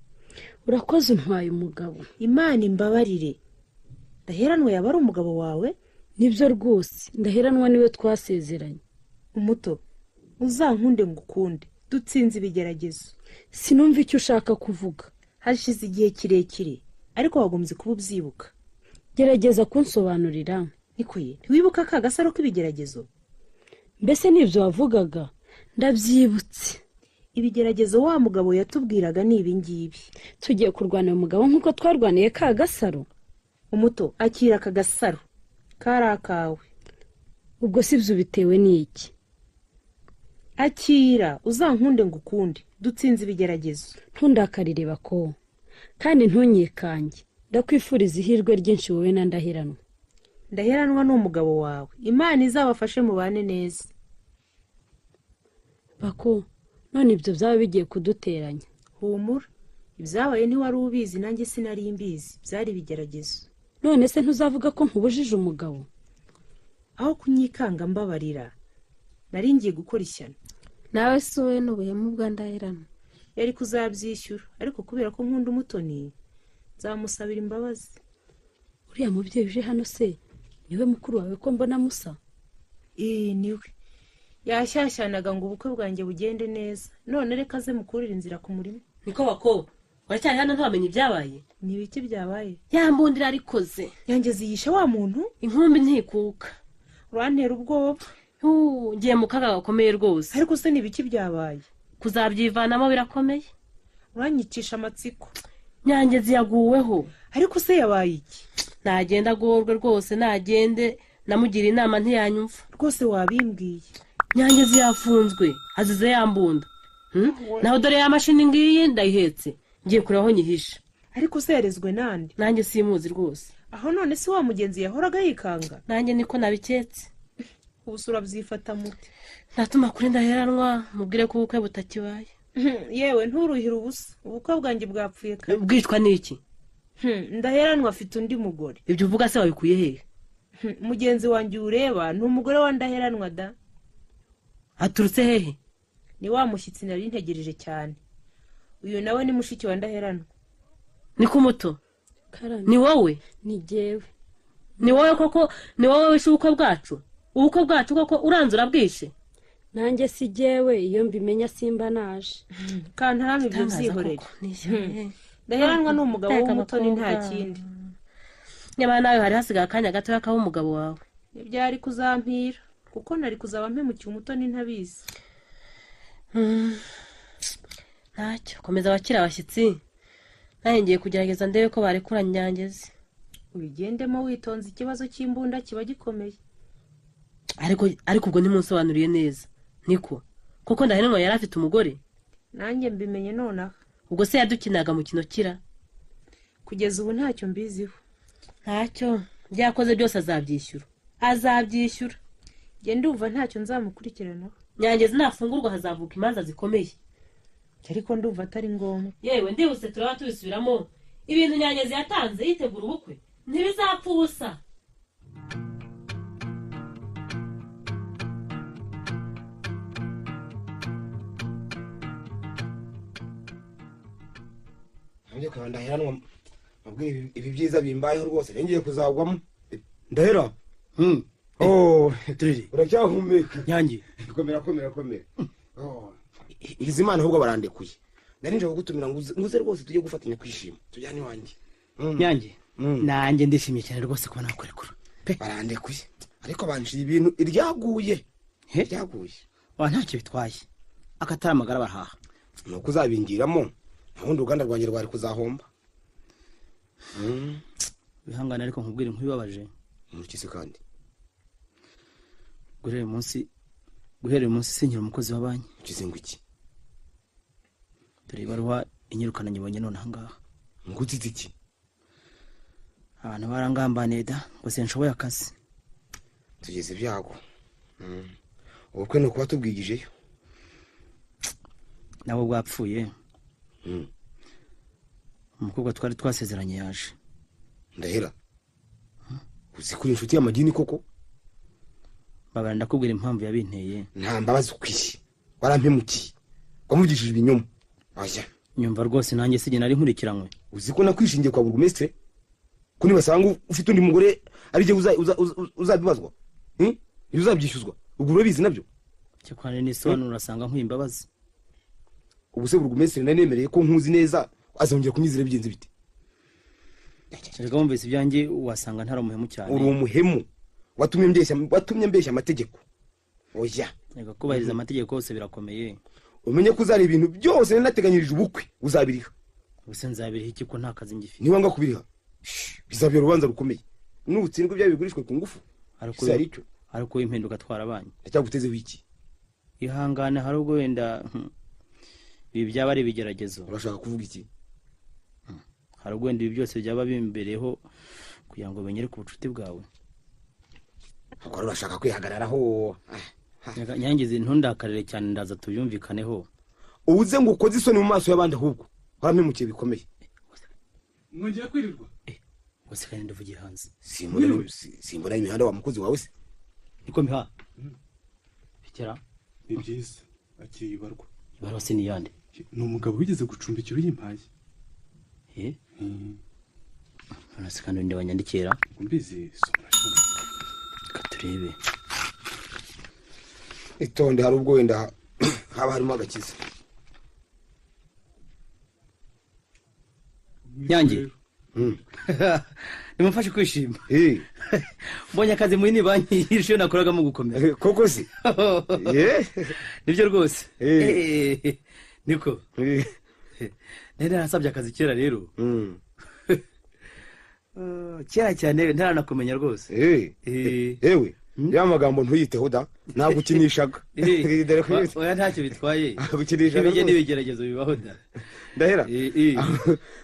Urakoze untwaye umugabo. Imana imbabarire. Ndaheranwa yaba ari umugabo wawe? Nibyo rwose, Ndaheranwa niwe twasezeranye. Umuto, uzankunde ngukunde, dutsinze ibigeragezo. Sinumva icyo ushaka kuvuga. Hashize igihe kirekire, ariko wagombye kuba ubyibuka. Gerageza kunsobanurira. Niko ye, ntiwibuka ka gasaro k'ibigeragezo? Mbese nibyo wavugaga? Ndabyibutse. Ibigeragezo wa mugabo yatubwiraga ni ibi ngibi. Tugiye kurwanira umugabo nk'uko twarwaniye ka gasaro. Umuto, akira aka gasaro kari akawe. Ubwo si byo bitewe n'iki? Akira uzankunde ngukunde, dutsinze ibigeragezo. Ntundakarire bako, kandi ntunyikange. Ndakwifuriza ihirwe ryinshi wowe na Ndaheranwa. Ndaheranwa ni umugabo wawe, Imana izabafashe mubane neza. Bako, none ibyo byaba bigiye kuduteranya. Humura, ibyabaye ntiwari ubizi nanjye sinari mbizi, byari ibigeragezo. None se ntuzavuga ko nkubujije umugabo? Aho kunyikanga mbabarira, nari ngiye gukora ishyano. Nawe si wowe n'ubuhemu bwa Ndaheranwa. Yari kuzabyishyura, ariko kubera ko nkunda Umutoni nzamusabira imbabazi. Uriya mubyeyi uje hano se niwe mukuru wawe ko mbona musa? Niwe. Yashyashyanaga ngo ubukwe bwanjye bugende neza, none reka aze mukurire inzira ku murima. Niko bako, uracyari hano ntiwamenye ibyabaye? Ni ibiki byabaye? Yambundira arikoze. Yangeze yishe wa muntu? Inkumbi ntikuka. Urantera ubwoba. Ngiye mu kaga gakomeye rwose. Ariko se ni ibiki byabaye? Kuzabyivanamo birakomeye. Uranyicisha amatsiko. Nyangezi yaguweho. Ariko se yabaye iki? Nagenda agorwe rwose, nagende. Namugira inama ntiyanyumva. Rwose wabimbwiye. Nyangezi yafunzwe azize yambunda. Naho dore ya mashini ngiyi ndayihetse, ngiye kureba aho nyihisha. Ariko se yarezwe nande? Nanjye simuzi rwose. Aho none si wa mugenzi yahoraga yikanga? Nanjye niko nabiketse. Ubu urabyifata mute? Natuma kuri Ndaheranwa mubwire ko ubukwe butakibaye. Yewe nturuhire ubusa, ubukwe bwanjye bwapfuye kare. Bwicwa n'iki? Ndaheranwa afite undi mugore. Ibyo uvuga se wabikuye hehe? Mugenzi wanjye ureba ni umugore wa Ndaheranwa da. Aturutse hehe? Ni wa mushyitsi nari ntegereje cyane. Uyu nawe ni mushiki wa Ndaheranwa. Niko Umuto, ni wowe? Ni jyewe. Ni wowe koko? Ni wowe wishe ubukwe bwacu? Ubukwe bwacu koko uranze urabwishe? Nanjye si jyewe, iyo mbimenya simba naje. Kantarama ibyo byihorere. Ndaheranwa ni umugabo w'Umutoni nta kindi. Nyamara nawe hari hasigaye akanya gatoya kaba umugabo wawe. Ntibyari kuzampira kuko nari kuzaba mpemukiye Umutoni ntabizi. Ntacyo, komeza abakira abashyitsi. Nanjye ngiye kugerageza ndebe ko barekura Nyangezi. Ubigendemo witonze, ikibazo cy'imbunda kiba gikomeye. Ariko ubwo ntimunsobanuriye neza. Niko koko Ndaheranwa yari afite umugore? Nanjye mbimenye nonaha. Ubwo se yadukinaga mukino kira? Kugeza ubu ntacyo mbiziho. Ntacyo, byakoze byose azabyishyura. Azabyishyura. Njye ndumva ntacyo nzamukurikiranaho. Nyangezi nafungurwa hazavuka imanza zikomeye. Ariko ndumva atari ngombwa. Yewe ndibutse turaba tubisubiramo. Ibintu Nyangezi yatanze yitegura ubukwe ntibizapfa ubusa. Ndaheranwa mabwira ibi byiza bimbayeho rwose ngiye kuzagwamo. Ndahera. Oh, uracyahumeka. Nyange. Komera komera komera. Oh, ngize Imana ahubwo barandekuye. Nari nje kugutumira nguze rwose tujye gufatanya kwishima. Tujyane iwanjye. Nyange. Nanjye ndishimye cyane rwose kuba nakurekura. Barandekuye. Ariko banshiye ibintu iryaguye. Iryaguye. Wa ntacyo bitwaye. Akatari amagara barahaha. Nuko uzabingiramo. Ubundi uruganda rwanjye rwari kuzahomba. Wihangane ariko nkubwire nkubibabaje. Nkurikise kandi. Guhera uyu munsi sinkiri umukozi wa banki. Ukize ngo iki? Dore ibaruwa inyirukana nyibonye none aha ngaha. Ngutitse iki? Abantu barangambaniye da ngo sinshoboye akazi. Tugeze ibyago. Ubukwe ni ukuba tubwigijeyo. Nabo bwapfuye. Umukobwa twari twasezeranye yaje. Ndahera, uzi kuri inshuti y'amadini koko? Babara ndakubwira impamvu yabinteye. Nta mbabazi ukwiye, warampemukiye, wamuvugishije ibinyoma. Oya nyumva rwose nanjye sijye nari nkurikiranywe. Uzi ko nakwishingiye kwa burugumestre ko nibasanga ufite undi mugore ari jye uzabibazwa, uzabyishyuzwa. Ubwo urabizi nabyo. Cyakora nisobanura urasanga nkwiye imbabazi. Ubu se burugumestre nari nemereye ko nkuzi neza, azongera kunyizera bigenze bite? Reka wumvise ibyanjye wasanga ntari umuhemu cyane. Uri umuhemu. Watumye mbeshya amategeko. Oya. Reka kubahiriza amategeko yose birakomeye. Umenye ko uzari ibintu byose nateganyirije ubukwe uzabiriha. Ubuse nzabiriha iki ko nta kazi ngifite? Niba nga kubiriha bizabyo urubanza rukomeye. Nutsindwa ibya bigurishwe ku ngufu. Ariko impinduka twarabanye. Ndacyagutezeho iki? Ihangane hari ubwo wenda ibi byaba ari ibigeragezo. Urashaka kuvuga iki? Hari ubwo wenda ibi byose byaba bimbereho kugira ngo benyereke ubucuti bwawe. Akora urashaka kwihagararaho. Nyangize ntundakarire cyane ndaza tubyumvikaneho. Uze ngo ukoze isoni mu maso y'abandi ahubwo warampemukiye bikomeye. Mwongeye kwirirwa? Wose kandi ndavugiye hanze. Simbona imihanda wa mukozi wawe se. Niko miha. Bikera. Ni byiza akiri ibarwa. Ibarwa se ni yande? Ni umugabo wigeze gucumbikira uyimpaye. None se kandi ndi wanyandikira? Mbizi soma. Katurebe. Itonde hari ubwo wenda haba harimo agakiza. Nyange. Nimufashe kwishima. Mbonye akazi muri ni banki yishuye nakoraga mu gukomera. Koko se? Nibyo rwose. Niko. Nari narasabye akazi kera rero. Kera cyane ntaranakumenya rwose. Ewe. Ya magambo ntuyiteho da nagukinishaga. Oya ntacyo bitwaye. Ibijye n'ibigeragezo bibaho da. Ndahera.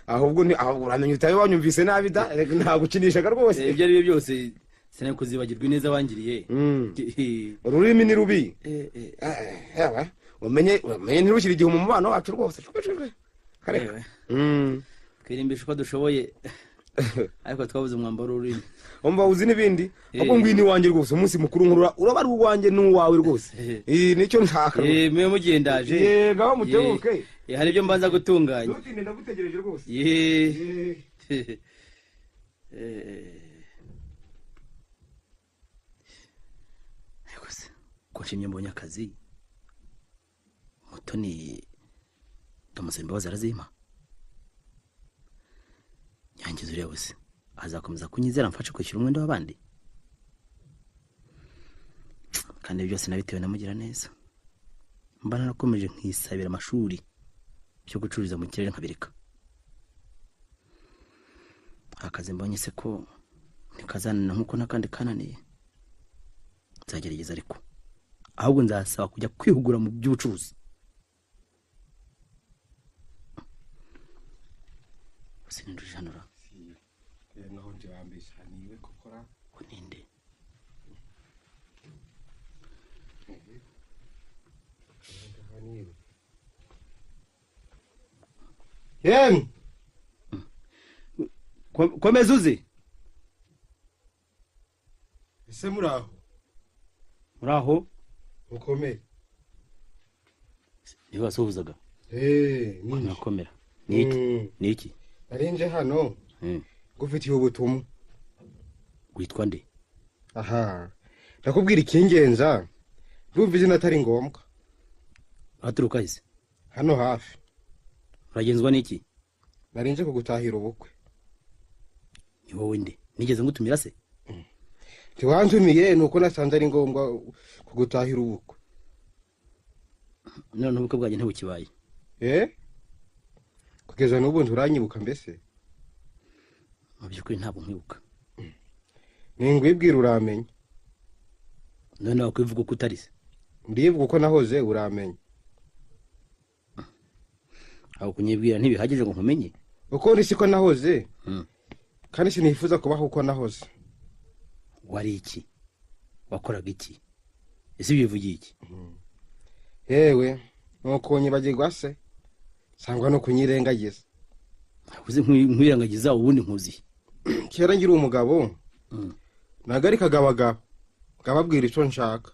Ahubwo ni uramenye utabe wanyumvise nabi da nagukinishaga rwose. Ibyo ari byo byose sinakuzibagirwa ineza wangiriye. Ururimi ni rubi. Ewe umenye ntirushyire igihe mu mubano wacu rwose. Kareka. Twirimbisha uko dushoboye. Ariko twabuze umwambaro w'ururimi. Umva uzi n'ibindi ahubwo ngwino iwanjye rwose umunsi mukuru nkurura uraba ari uwanjye n'uwawe rwose. Nicyo nshaka. Mwe mugendaje. Ngaho mutebuke. Hari ibyo mbanza gutunganya. Ntutinde ndagutegereje rwose. Ariko se ko nshimye mbonye akazi Mutoni ndamusaba imbabazi arazimpa. Nyangiza uriya wese azakomeza kunyizera mfashe kwishyura umwenda w'abandi. Kandi byose nabitewe na mugira neza. Mba narakomeje nkisabira amashuri byo gucururiza mu kirere nkabireka. Akazi mbonye se ko ntikazanana nkuko nakandi kananiye. Nzagerageza ariko ahubwo nzasaba kujya kwihugura mu by'ubucuruzi. Sindujanura. Naho nje bambesha niwe kokora uninde. Yem. Komeza uzi. Ese muraho? Muraho? Mukomere. Niba wasuhuzaga? Ni nakomera. Niki? Niki? Narinje hano. Gufitiye ubutumwa. Witwa nde? Aha. Ndakubwira ikingenza. Ndumva izina atari ngombwa. Aturuka ise? Hano hafi. Uragenzwa niki? Narinje kugutahira ubukwe. Ni wowe nde? Nigeze ngutumira se? Ntiwantumiye nuko nasanze ari ngombwa kugutahira ubukwe. None ubukwe bwanjye ntibukibaye. Kugeza n'ubu nturanyibuka mbese? Mu by'ukuri ntabwo nkwibuka. Ningwibwira uramenya. None wakwivuga uko utari se? Ndivuga uko nahoze uramenya. Aho kunyibwira ntibihagije ngo nkumenye. Uko ndi siko nahoze. Kandi sinifuza kubaho uko nahoze. Wari iki? Wakoraga iki? Ese bivugiye iki? Yewe, nuko nyibagirwa se sangwa no kunyirengagiza. Uzi nkwirengagiza ubundi nkuzi. Kera ngira umugabo. Nagarika agabagabo ngababwira icyo nshaka.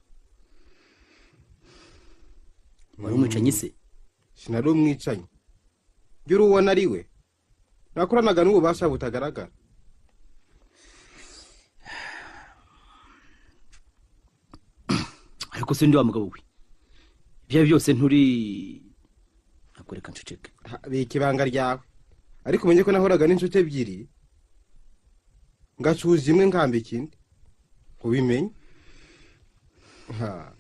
Wari umwicanyi se? Sinari umwicanyi. Ngira uwo nari we. Nakoranaga n'ububasha butagaragara. Ariko se ndi wa mugabo we. Ibyo byose nturi nakureka nceceke. Bika ibanga ryawe. Ariko umenye ko nahoraga n'inshuti ebyiri Ngacuza imwe ngamba ikindi. Ubimenye. Ha.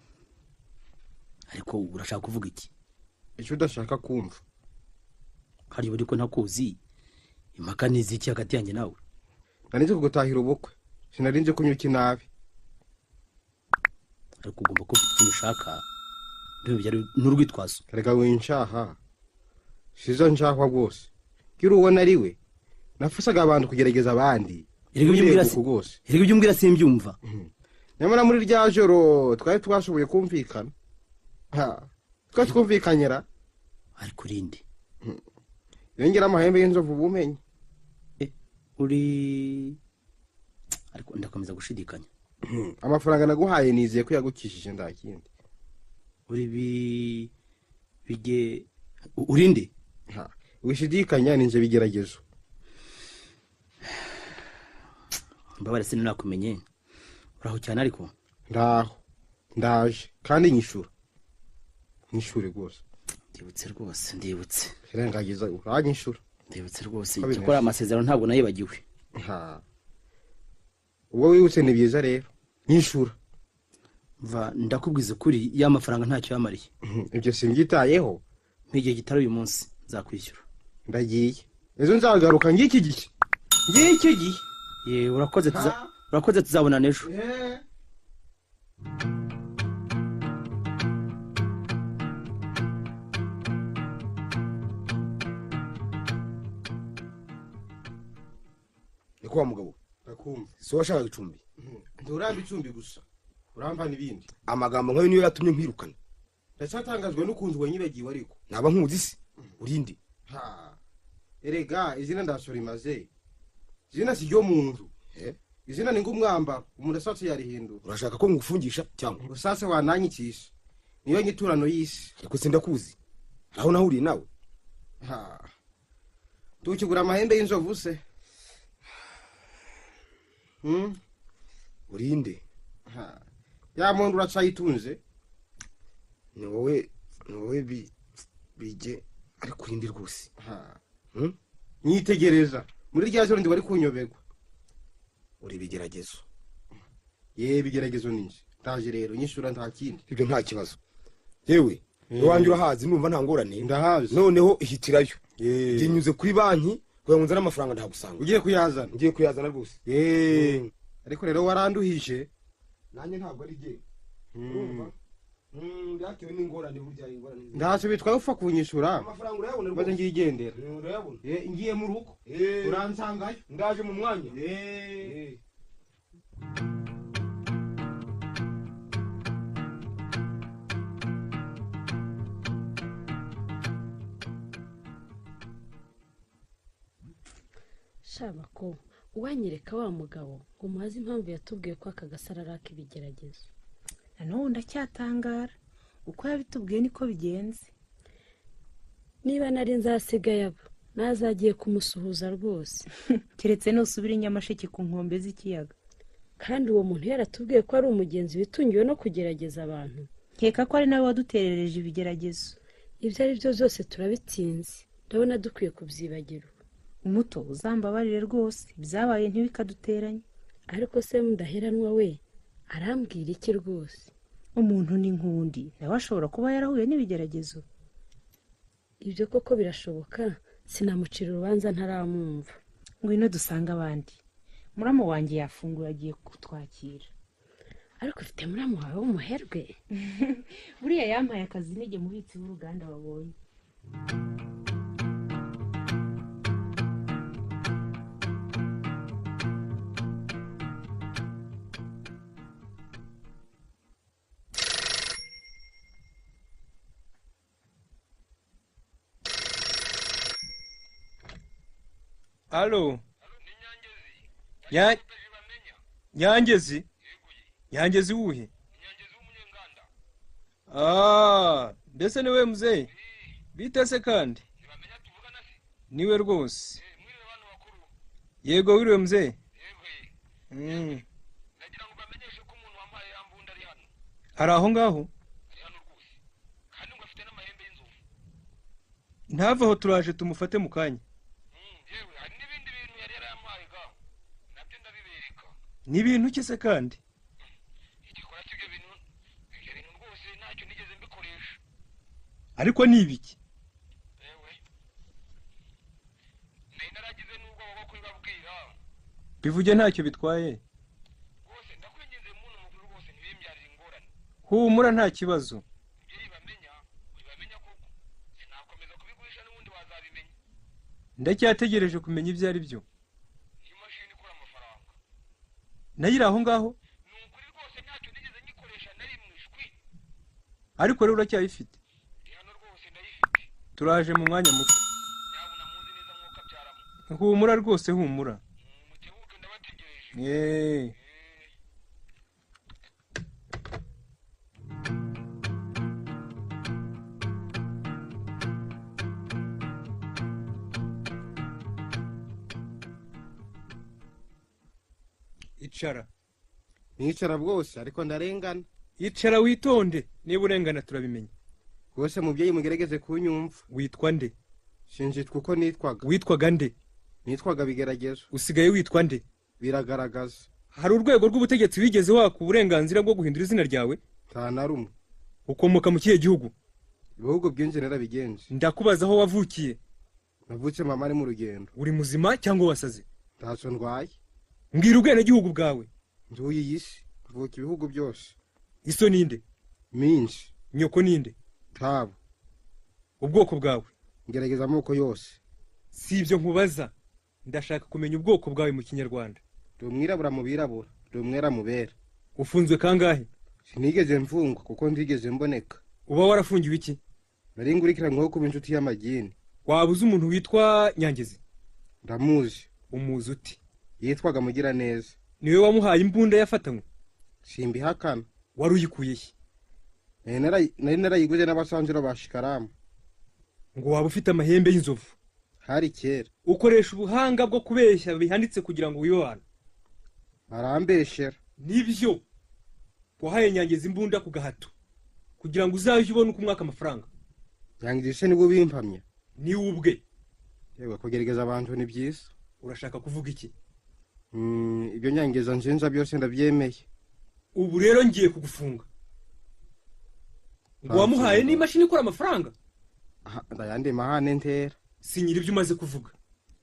Ariko urashaka kuvuga iki? Icyo udashaka kumva. Hari buri ko ntakuzi. Impaka niziki hagati yanjye nawe? Narinze kugutahira ubukwe. Sinarinze kunyuka inabi. Ariko ugomba kuba ufite ikintu ushaka. Biba n'urwitwazo. Reka winshaha. Sizo nshahwa rwose. Kiri ubona ari we. Nafusaga abantu kugerageza abandi. Erega ibyo umbwira simbyumva. Nyamara muri rya joro twari twashoboye kumvikana. Ha. Twari twumvikanyera. Ariko urinde. Yongera amahembe y'inzovu ubumenye. Uri ariko ndakomeza gushidikanya. Amafaranga naguhaye nizeye ko yagukishije ndakindi. Uri bige urinde. Ha. Wishidikanya ninje bigeragezo. Mbabare sinakumenye. Uraho cyane ariko? Ndaho. Ndaje kandi nyishura. Nyishure rwose. Ndibutse rwose, ndibutse. Kirengagiza uranyishura. Ndibutse rwose. Cyakora amasezerano ntabwo nayibagiwe. Ha. Ubwo wibutse ni byiza rero. Nyishura. Mva ndakubwiza ukuri ya mafaranga ntacyo yamariye. Ibyo simbyitayeho. Nk'igihe gitari uyu munsi nzakwishyura. Ndagiye. Ejo nzagaruka ngiki gihe. Ngiki gihe. Ye urakoze urakoze tuzabonana ejo. Niko wa mugabo. Ndakumva. Si washaka icumbi. Nturamba icumbi gusa. Uramba nibindi. Amagambo nkayo niyo yatumye nkwirukana. Ndacyatangazwe n'ukuntu wanyibagiwe ariko. Naba nkuzi se. Urinde. Ha. Erega izina ndasora imaze. Izina si ryo muntu. Izina ni ngumwamba umuntu asatse yarihindura. Urashaka ko ngufungisha cyangwa? Usatse wananyikisha. Niyo nyiturano y'isi. Ariko sindakuzi. Aho nahuriye nawe. Ha. Tukigura amahembe y'inzovu se. Urinde. Ha. Ya muntu uracayitunze. Ni wowe bige ariko urinde rwose. Ha. Nyitegereza. Muri rya joro ndi wari kunyoberwa. Uri bigeragezo. Ye bigeragezo ninje. Ndaje rero nyishura nta kindi. Ibyo nta kibazo. Yewe, iwanjye urahazi numva nta ngorane. Ndahazi. Noneho ihitirayo. Nginyuze kuri banki kugira ngo nzane amafaranga ndagusanga. Ugiye kuyazana? Ngiye kuyazana rwose. Ariko rero waranduhije. Nanjye ntabwo ari jye. Urumva? Byatewe n'ingorane burya ingorane. Ntacyo bitwaye upfa kunyishura. Amafaranga urayabona rwose. Maze ngiyigendera. Urayabona. Ngiye mu rugo. Uransangayo. Ndaje mu mwanya. Shabako uwanyereka wa mugabo ngo muhaze impamvu yatubwiye ko aka gasarara k'ibigeragezo. Nanone ndacyatangara uko yabitubwiye niko bigenze. Niba nari nzasigaye abo nazagiye kumusuhuza rwose. Keretse nusubira Nyamasheke ku nkombe z'ikiyaga. Kandi uwo muntu yaratubwiye ko ari umugenzi witungiwe no kugerageza abantu. Nkeka ko ari nawe waduterereje ibigeragezo. Ibyo ari byo byose turabitsinze. Ndabona dukwiye kubyibagirwa. Umuto uzambabarire rwose ibyabaye ntibikaduteranye. Ariko se mudaheranwa we arambwira iki rwose? Umuntu ni nkundi nawe ashobora kuba yarahuye n'ibigeragezo. Ibyo koko birashoboka. Sinamucira urubanza ntaramwumva. Ngwino dusanga abandi. Muramu wanjye yafunguye agiye kutwakira. Ariko ufite muramu wawe w'umuherwe. Buriya yampaye akazi nige mubitsi w'uruganda wabonye. Alo. Nyangezi. Nyangezi uhe? Ah, mbese niwe mzee? Bite se kandi? Niwe rwose. Yego wiriwe mzee? Ari aho ngaho? Ntava aho turaje tumufate mu kanya. Ni ibintu ki se kandi? Ariko ni ibiki? Bivuge ntacyo bitwaye. Humura nta kibazo. Ndacyategereje kumenya ibyo ari byo. Nayo iri aho ngaho? Ariko rero uracyayifite? Turaje mu mwanya muto. Humura rwose humura. Icara. Nicara bwose ariko ndarengana. Icara witonde, niba urengana turabimenya. Rwose mubyeyi mugerageze kunyumva. Witwa nde? Sinjitwa uko nitwaga. Witwaga nde? Nitwaga Bigeragezo. Usigaye witwa nde? Biragaragaza. Hari urwego rw'ubutegetsi wigeze waka uburenganzira bwo guhindura izina ryawe? Nta na rumwe. Ukomoka mu kihe gihugu? Ibihugu byinshi narabigenje. Ndakubaza aho wavukiye. Navutse mama ari mu rugendo. Uri muzima cyangwa wasaze? Ntacyo ndwaye. Mbwira ubwenegihugu bwawe. Nduye iyi si, mvuka ibihugu byose. Iso ninde? Minshi. Nyoko ninde? Tabo. Ubwoko bwawe? Ngerageza amoko yose. Si ibyo nkubaza. Ndashaka kumenya ubwoko bwawe mu Kinyarwanda. Ndi umwirabura mu birabura, ndi umwera mu bera. Ufunzwe kangahe? Sinigeze mfungwa kuko ntigeze mboneka. Uba warafungiwe iki? Nari ngurikiranyweho kuba inshuti y'amagini. Waba uzi umuntu witwa Nyangezi? Ndamuzi. Umuzi uti? Yitwaga Mugiraneza. Niwe wamuhaye imbunda yafatanywe? Simbihakana. Wari uyikuye he? Nari narayiguze n'abasanzura ba Shikaramu. Ngo waba ufite amahembe y'inzovu? Hari kera. Ukoresha ubuhanga bwo kubeshya bihanitse kugira ngo wibe abantu. Barambeshera. Nibyo. Wahaye Nyangezi imbunda ku gahato kugira ngo uzajye ubone uko umwaka amafaranga. Nyangezi se nibwo bimpamya? Ni ubwe. Yego, kugerageza abantu ni byiza. Urashaka kuvuga iki? Ibyo Nyangezi nzinza byose ndabyemeye. Ubu rero ngiye kugufunga. Ngo wamuhaye n'imashini ikora amafaranga? Ndayandi mahane ntera. Sinyira ibyo umaze kuvuga.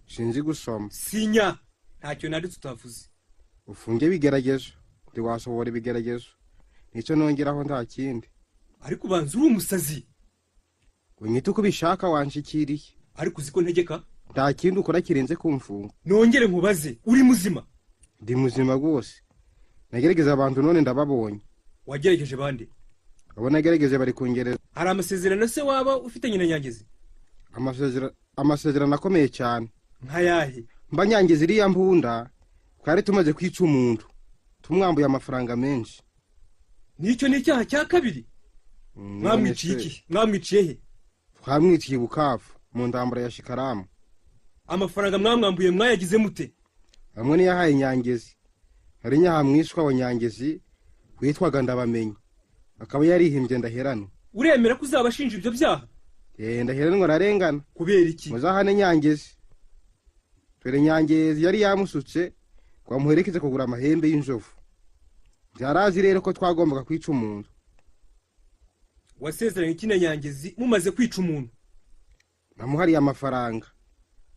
Sinzi gusoma. Sinya. Ntacyo nanditse utavuze. Ufunge ibigeragezo. Ntiwasohora ibigeragezo. Nicyo nongeraho nta kindi. Ariko ubanza uri umusazi. Unyite uko ubishaka wanshikiriye. Ariko uzi ko ntegeka? Nta kindi ukora kirenze kumfunga. Nongere nkubaze, uri muzima? Ndi muzima rwose. Nagerageza abantu none ndababonye. Wagerageje bande? Abo nagerageje bari kungereza. Hari amasezerano se waba ufitanye na Nyangezi? Amasezerano akomeye cyane. Nkayahe? Mba Nyangezi iriya mbunda twari tumaze kwica umuntu tumwambuye amafaranga menshi. Nicyo ni icyaha cya kabiri? Mwamwiciye iki? Mwamwiciye he? Twamwiciye Bukavu mu ndambura ya Shikaramu. Amafaranga mwamwambuye mwayagize mute? Amwe niyahaye Nyangezi. Hari nyahamwishwa wa Nyangezi witwaga Ndabamenye, akaba yarihimbye Ndaheranwa. Uremera ko uzabashinja ibyo byaha? Ndaheranwa ararengana. Kubera iki? Muzahane Nyangezi. Dore Nyangezi yari yamusutse ngo amuherekeze kugura amahembe y'inzovu. Byarazi rero ko twagombaga kwica umuntu. Wasezeranye iki na Nyangezi mumaze kwica umuntu? Namuhariye amafaranga.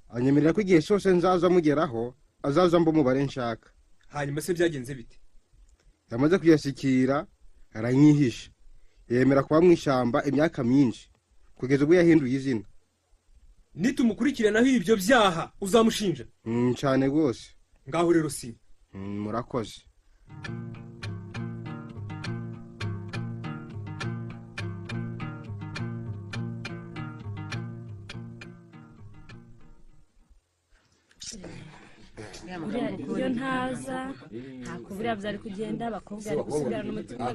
Anyemerera ko igihe cyose nzaza mugeraho azaza mba umubare nshaka. Hanyuma se byagenze bite? Yamaze kuyashyikira aranyihisha. Yemera kuba mu ishyamba imyaka myinshi kugeza ubwo yahinduye izina. Nitumukurikiranaho ibyo byaha uzamushinja? Cyane rwose. Ngaho rero sinya. Murakoze. Iyo ntaza ntako buriya byari kugenda, abakobwa bari gusigarana umutima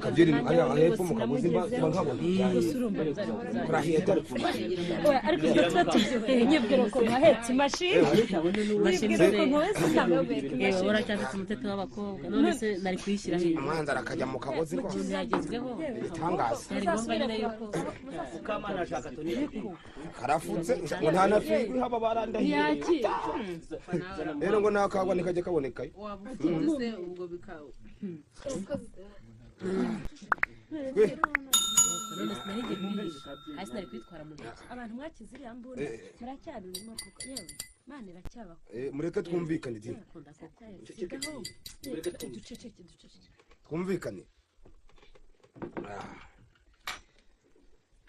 ariko ibyo tuba tubyoheye. Nyibwira ko nkahetse imashini, nyibwira ko nkohetse ntabwo imashini. Uracyafite umuteto w'abakobwa none se nari kuyishyira he? Umwanzi arakajya mu kagozi rwose. Yagezweho ibitangaza. Byari ngombwa nyine yuko karafutse ngo nta na firigo ihaba barandahiye. Rero ngo Cyangwa n'akagwa ntikajya kabonekayo. Waba ufunze se ubwo bikaba. None sinari ngiye kubihisha, hasi nari kwitwara mu ntoki. Abantu mwakize iriya mbunda muracyarurimo kuko yewe Imana iracyabakunda. Mureke twumvikane dini. Akunda koko. Sigaho. Duceceke duceceke. Twumvikane.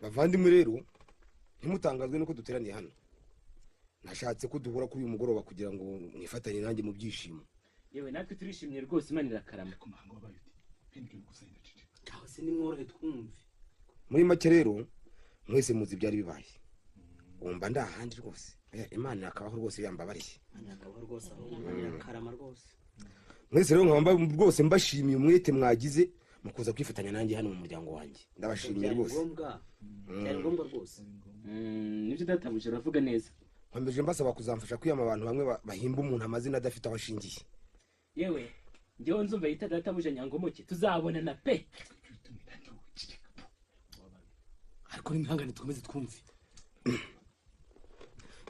Bavandimwe rero ntimutangazwe nuko duteraniye hano. Nashatse ko duhura kuri uyu mugoroba kugira ngo mwifatanye nanjye mu byishimo. Yewe natwe turishimye rwose, Imana irakarama. Aho se nimworohe twumve. Muri make rero mwese muzi ibyari bibaye. Wumva ndahandi rwose. Imana irakabaho rwose yambabariye. Imana irakabaho rwose, aho Imana irakarama rwose. Mwese rero nkaba rwose mbashimiye umwete mwagize mu kuza kwifatanya nanjye hano mu muryango wanjye. Ndabashimiye rwose. Byari ngombwa rwose. Nibyo databuje uravuga neza. Nkomeje mbasaba kuzamfasha kwiyama abantu bamwe bahimba umuntu amazina adafite aho ashingiye. Yewe njyewe nzumva yita databuje Nyangomoke tuzabonana pe. Ariko nimihangane dukomeze twumve.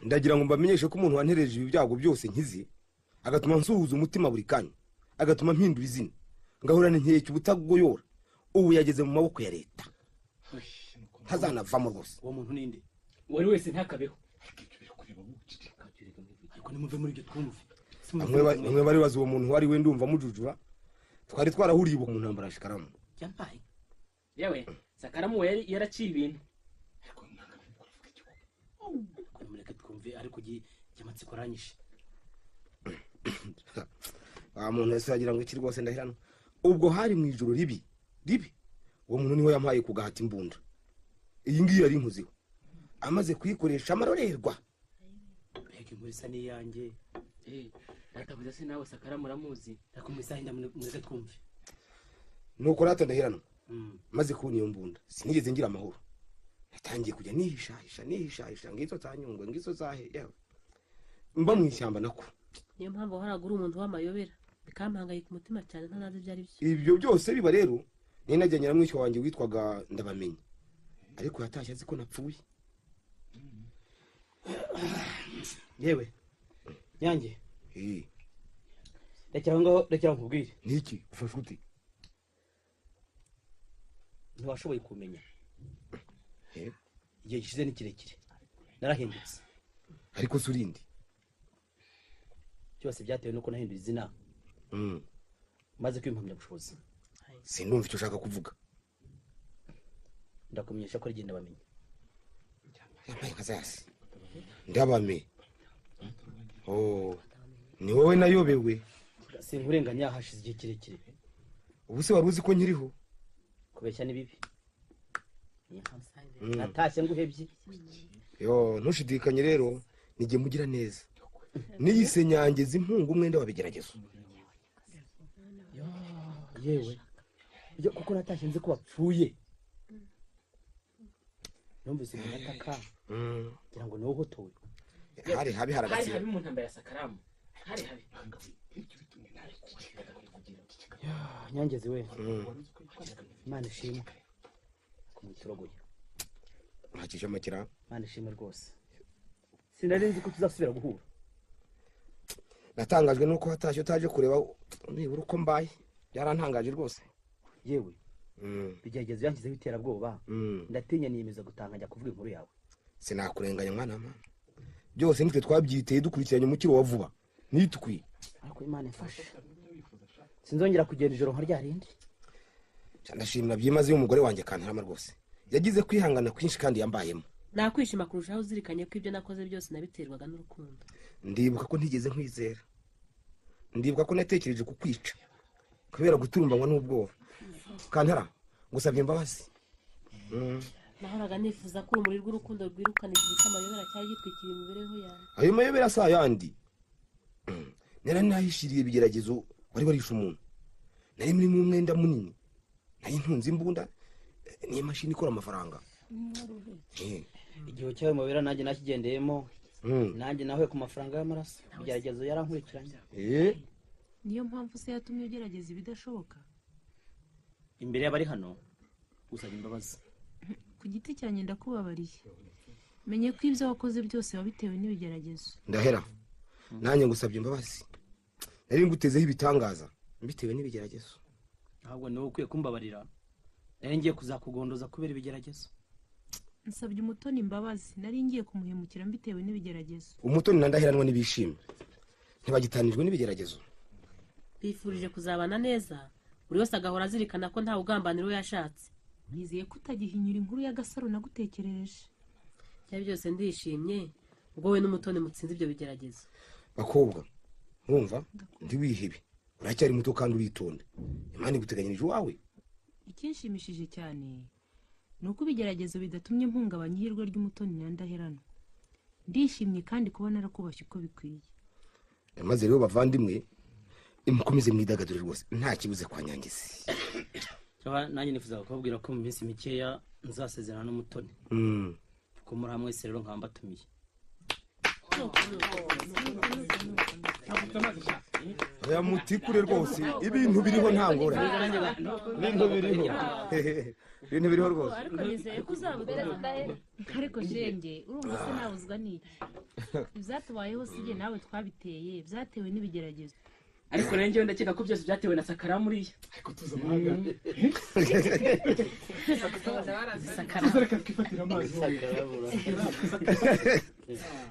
Ndagira ngo mbamenyeshe ko umuntu wantereje ibi byago byose nkizi, agatuma nsuhuza umutima buri kanya, agatuma mpindura izina, ngahorana inkeke ubutagoyora, ubu yageze mu maboko ya leta. Ntazanavamo rwose. Uwo muntu ninde? Uwari wese ntakabeho. Ariko nimuve muri ibyo twumve. Bamwe bari bazi uwo muntu wari we, ndumva mujujura. Twari twarahuriye ubu mu ntambara ya Shikaramu. Yampaye. Yewe Sakaramu yari yaraciye ibintu. Ariko nimureke twumve, ariko amatsiko aranyishe. Wa muntu wese yagira ngo iki rwose ndahirana. Ubwo hari mu ijoro ribi ribi, uwo muntu niwe yampaye kugahata imbunda. Iyi ngiyi yari inkuziho. Amaze kuyikoresha amarorerwa. Mbega inkuru isa n'iyanjye. Databuja se nawe Sakaramu uramuzi? Ariko mu isaha mureke twumve. Nuko rata ndahirana. Maze kubona iyo mbunda sinigeze ngira amahoro. Natangiye kujya nihishahisha nihishahisha, ngizo za Nyungwe ngizo zahe, yewe mba mu ishyamba nako. Niyo mpamvu wahoraga uri umuntu w'amayobera, bikampangayika umutima cyane ntanazi ibyo ari byo. Ibyo byose biba rero nari najyanye na mwishywa wanjye witwaga Ndabamenye, ariko yatashye azi ko napfuye. Yewe Nyange, rekera aho ngaho, rekera nkubwire. Niki ufashe ute? Ntiwashoboye kumenya. Igihe gishize ni kirekire, narahindutse. Ariko se urinde? Byose byatewe nuko nahinduye izina. Maze kwiba impamyabushobozi. Sinumva icyo ushaka kuvuga. Ndakumenyesha ko rigenda bamenye. Yampaye nka zasi. Ndabame. Oh, ni wowe nayobewe. Sinkurenganya, hashize igihe kirekire. Ubu se wari uzi ko nkiriho? Kubeshya ni bibi. Natashye nguhebye. Yo, ntushidikanye rero, nijye mugira neza. Niyise Nyangezi impungu umwenda wabigeragezo. Yewe kuko natashye nzi ko wapfuye. Numvise umuntu ataka ngira ngo niwo uhotowe. Hari habi haragatsira. Hari habi mu ntambara ya Sakaramu. Hari habi. Nyangezi we, Imana ishimwe kumuturogoye. Urakije amakira. Imana ishimwe rwose. Sinari nzi ko tuzasubira guhura. Natangajwe nuko watashye utaje kureba nibura uko mbaye. Byarantangaje rwose. Yewe bigerageza byanshyizeho iterabwoba. Ndatinya niyemeza gutanga njya kuvuga inkuru yawe. Sinakurenganya mwana mama. Byose nitwe twabyiteye dukurikiranye umukiro wa vuba. Nitwi. Ariko Imana imfashe. Sinzongera kugenda ijoro nka ryarindi. Ndashimira byimaze umugore wanjye Kantarama rwose. Yagize kwihangana kwinshi kandi yambayemo. Nakwishima kurushaho uzirikanye ko ibyo nakoze byose nabiterwaga n'urukundo. Ndibuka ko ntigeze nkwizera. Ndibuka ko natekereje kukwica kubera guturumbanywa n'ubwoba. Kantara, ngusabye imbabazi. Nahoraga nifuza ko urumuri rw'urukundo rwirukana igihe cy'amayobera cyari gitwikiriye imibereho yawe. Ayo mayobera si ayandi. Nari nahishiriye ibigeragezo wari warishe umuntu. Nari muri mu mwenda munini. Nari ntunze imbunda n'imashini ikora amafaranga. Igihe cyawe mubera nanjye nakigendeyemo. Nanjye nahuye ku mafaranga y'amaraso. Ibigeragezo yarankurikiranye. Niyo mpamvu se yatumye ugerageza ibidashoboka. Imbere y'abari hano usaba imbabazi. Ku giti cyanjye ndakubabariye. Menye ko ibyo wakoze byose wabitewe n'ibigeragezo. Ndahera. Nanjye ngusabye imbabazi. Nari ngutezeho ibitangaza mbitewe n'ibigeragezo. Ahubwo niwe ukwiye kumbabarira. Nari ngiye kuzakugondoza kubera ibigeragezo. Nsabye Umutoni imbabazi, nari ngiye kumuhemukira mbitewe n'ibigeragezo. Umutoni na Ndaheranwa n'ibishimye ntibagitanijwe n'ibigeragezo. Bifurije kuzabana neza, buri wese agahora azirikana ko nta ugambanira uwo yashatse. Nizeye ko utagihinyura inkuru ya Gasaro nagutekerereje. Cyari byose ndishimye ubwo we n'Umutoni mutsinze ibyo bigeragezo. Bakobwa, mwumva ntiwihebe, uracyari muto kandi uritonda. Imana iguteganyirije uwawe. Ikinshimishije cyane ni uko ibigeragezo bidatumye mpungabanya ihirwe ry'Umutoni na Ndaheranwa. Ndishimye kandi kuba narakubashye uko bikwiye. Maze rero bavandimwe, mukomeze mwidagadure rwose, nta kibuze kwa Nyangezi. Nanjye nifuzaga kubabwira ko mu minsi mikeya nzasezerana n'Umutoni. Kuko muri hamwe se rero nkaba mbatumiye. Oya mutikure rwose, ibintu biriho nta ngorane. Ibintu biriho. Ibintu biriho rwose. Ariko nizeye ko uzabutera. Ariko shenge, urumva se nabuzwa n'iki? Ibyatubayeho si jye nawe twabiteye, byatewe n'ibigeragezo. Ariko rero njyewe ndakeka ko byose byatewe na Sakara muriya. Ariko tuza amahanga. Tuza reka twifatire amazi.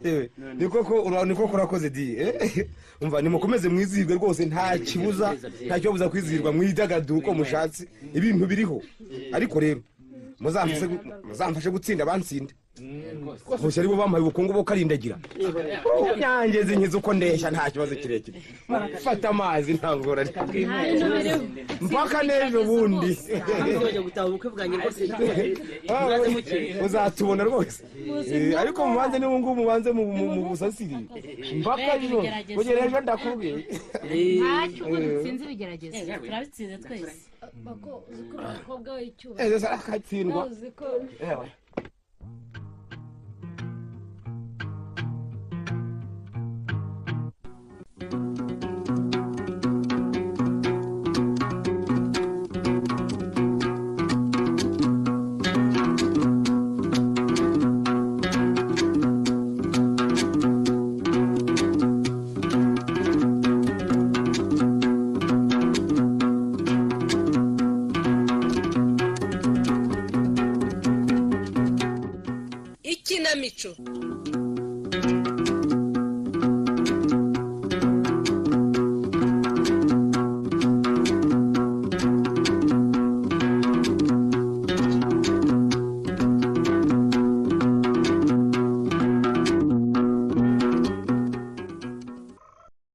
Yewe, niko kurakoze di. Umva nimukomeze mwizihirwe rwose, nta kibuza, nta kibabuza kwizihirwa, mwidagadure uko mushatse, ibintu biriho. Ariko rero muzamfashe gutsinda bantsinde. Gusa aribo bampaye ubukungu bo karindagira. Nyangezi nkiza uko ndeshya, nta kibazo kirekire. Fata amazi nta ngorane. Mpaka n'ejo bundi. Uzatubona rwose. Ariko mubanze n'ubu ngubu mubanze mu busasiri. Mpaka ejo. Kugera ejo ndakubwiye. Ntacyo ubwo dutsinze ibigeragezo. Turabitsinze twese. Bako uzi ko umukobwa w'icyubahiro. Ejo akatsindwa. Uzi ko Ikinamico.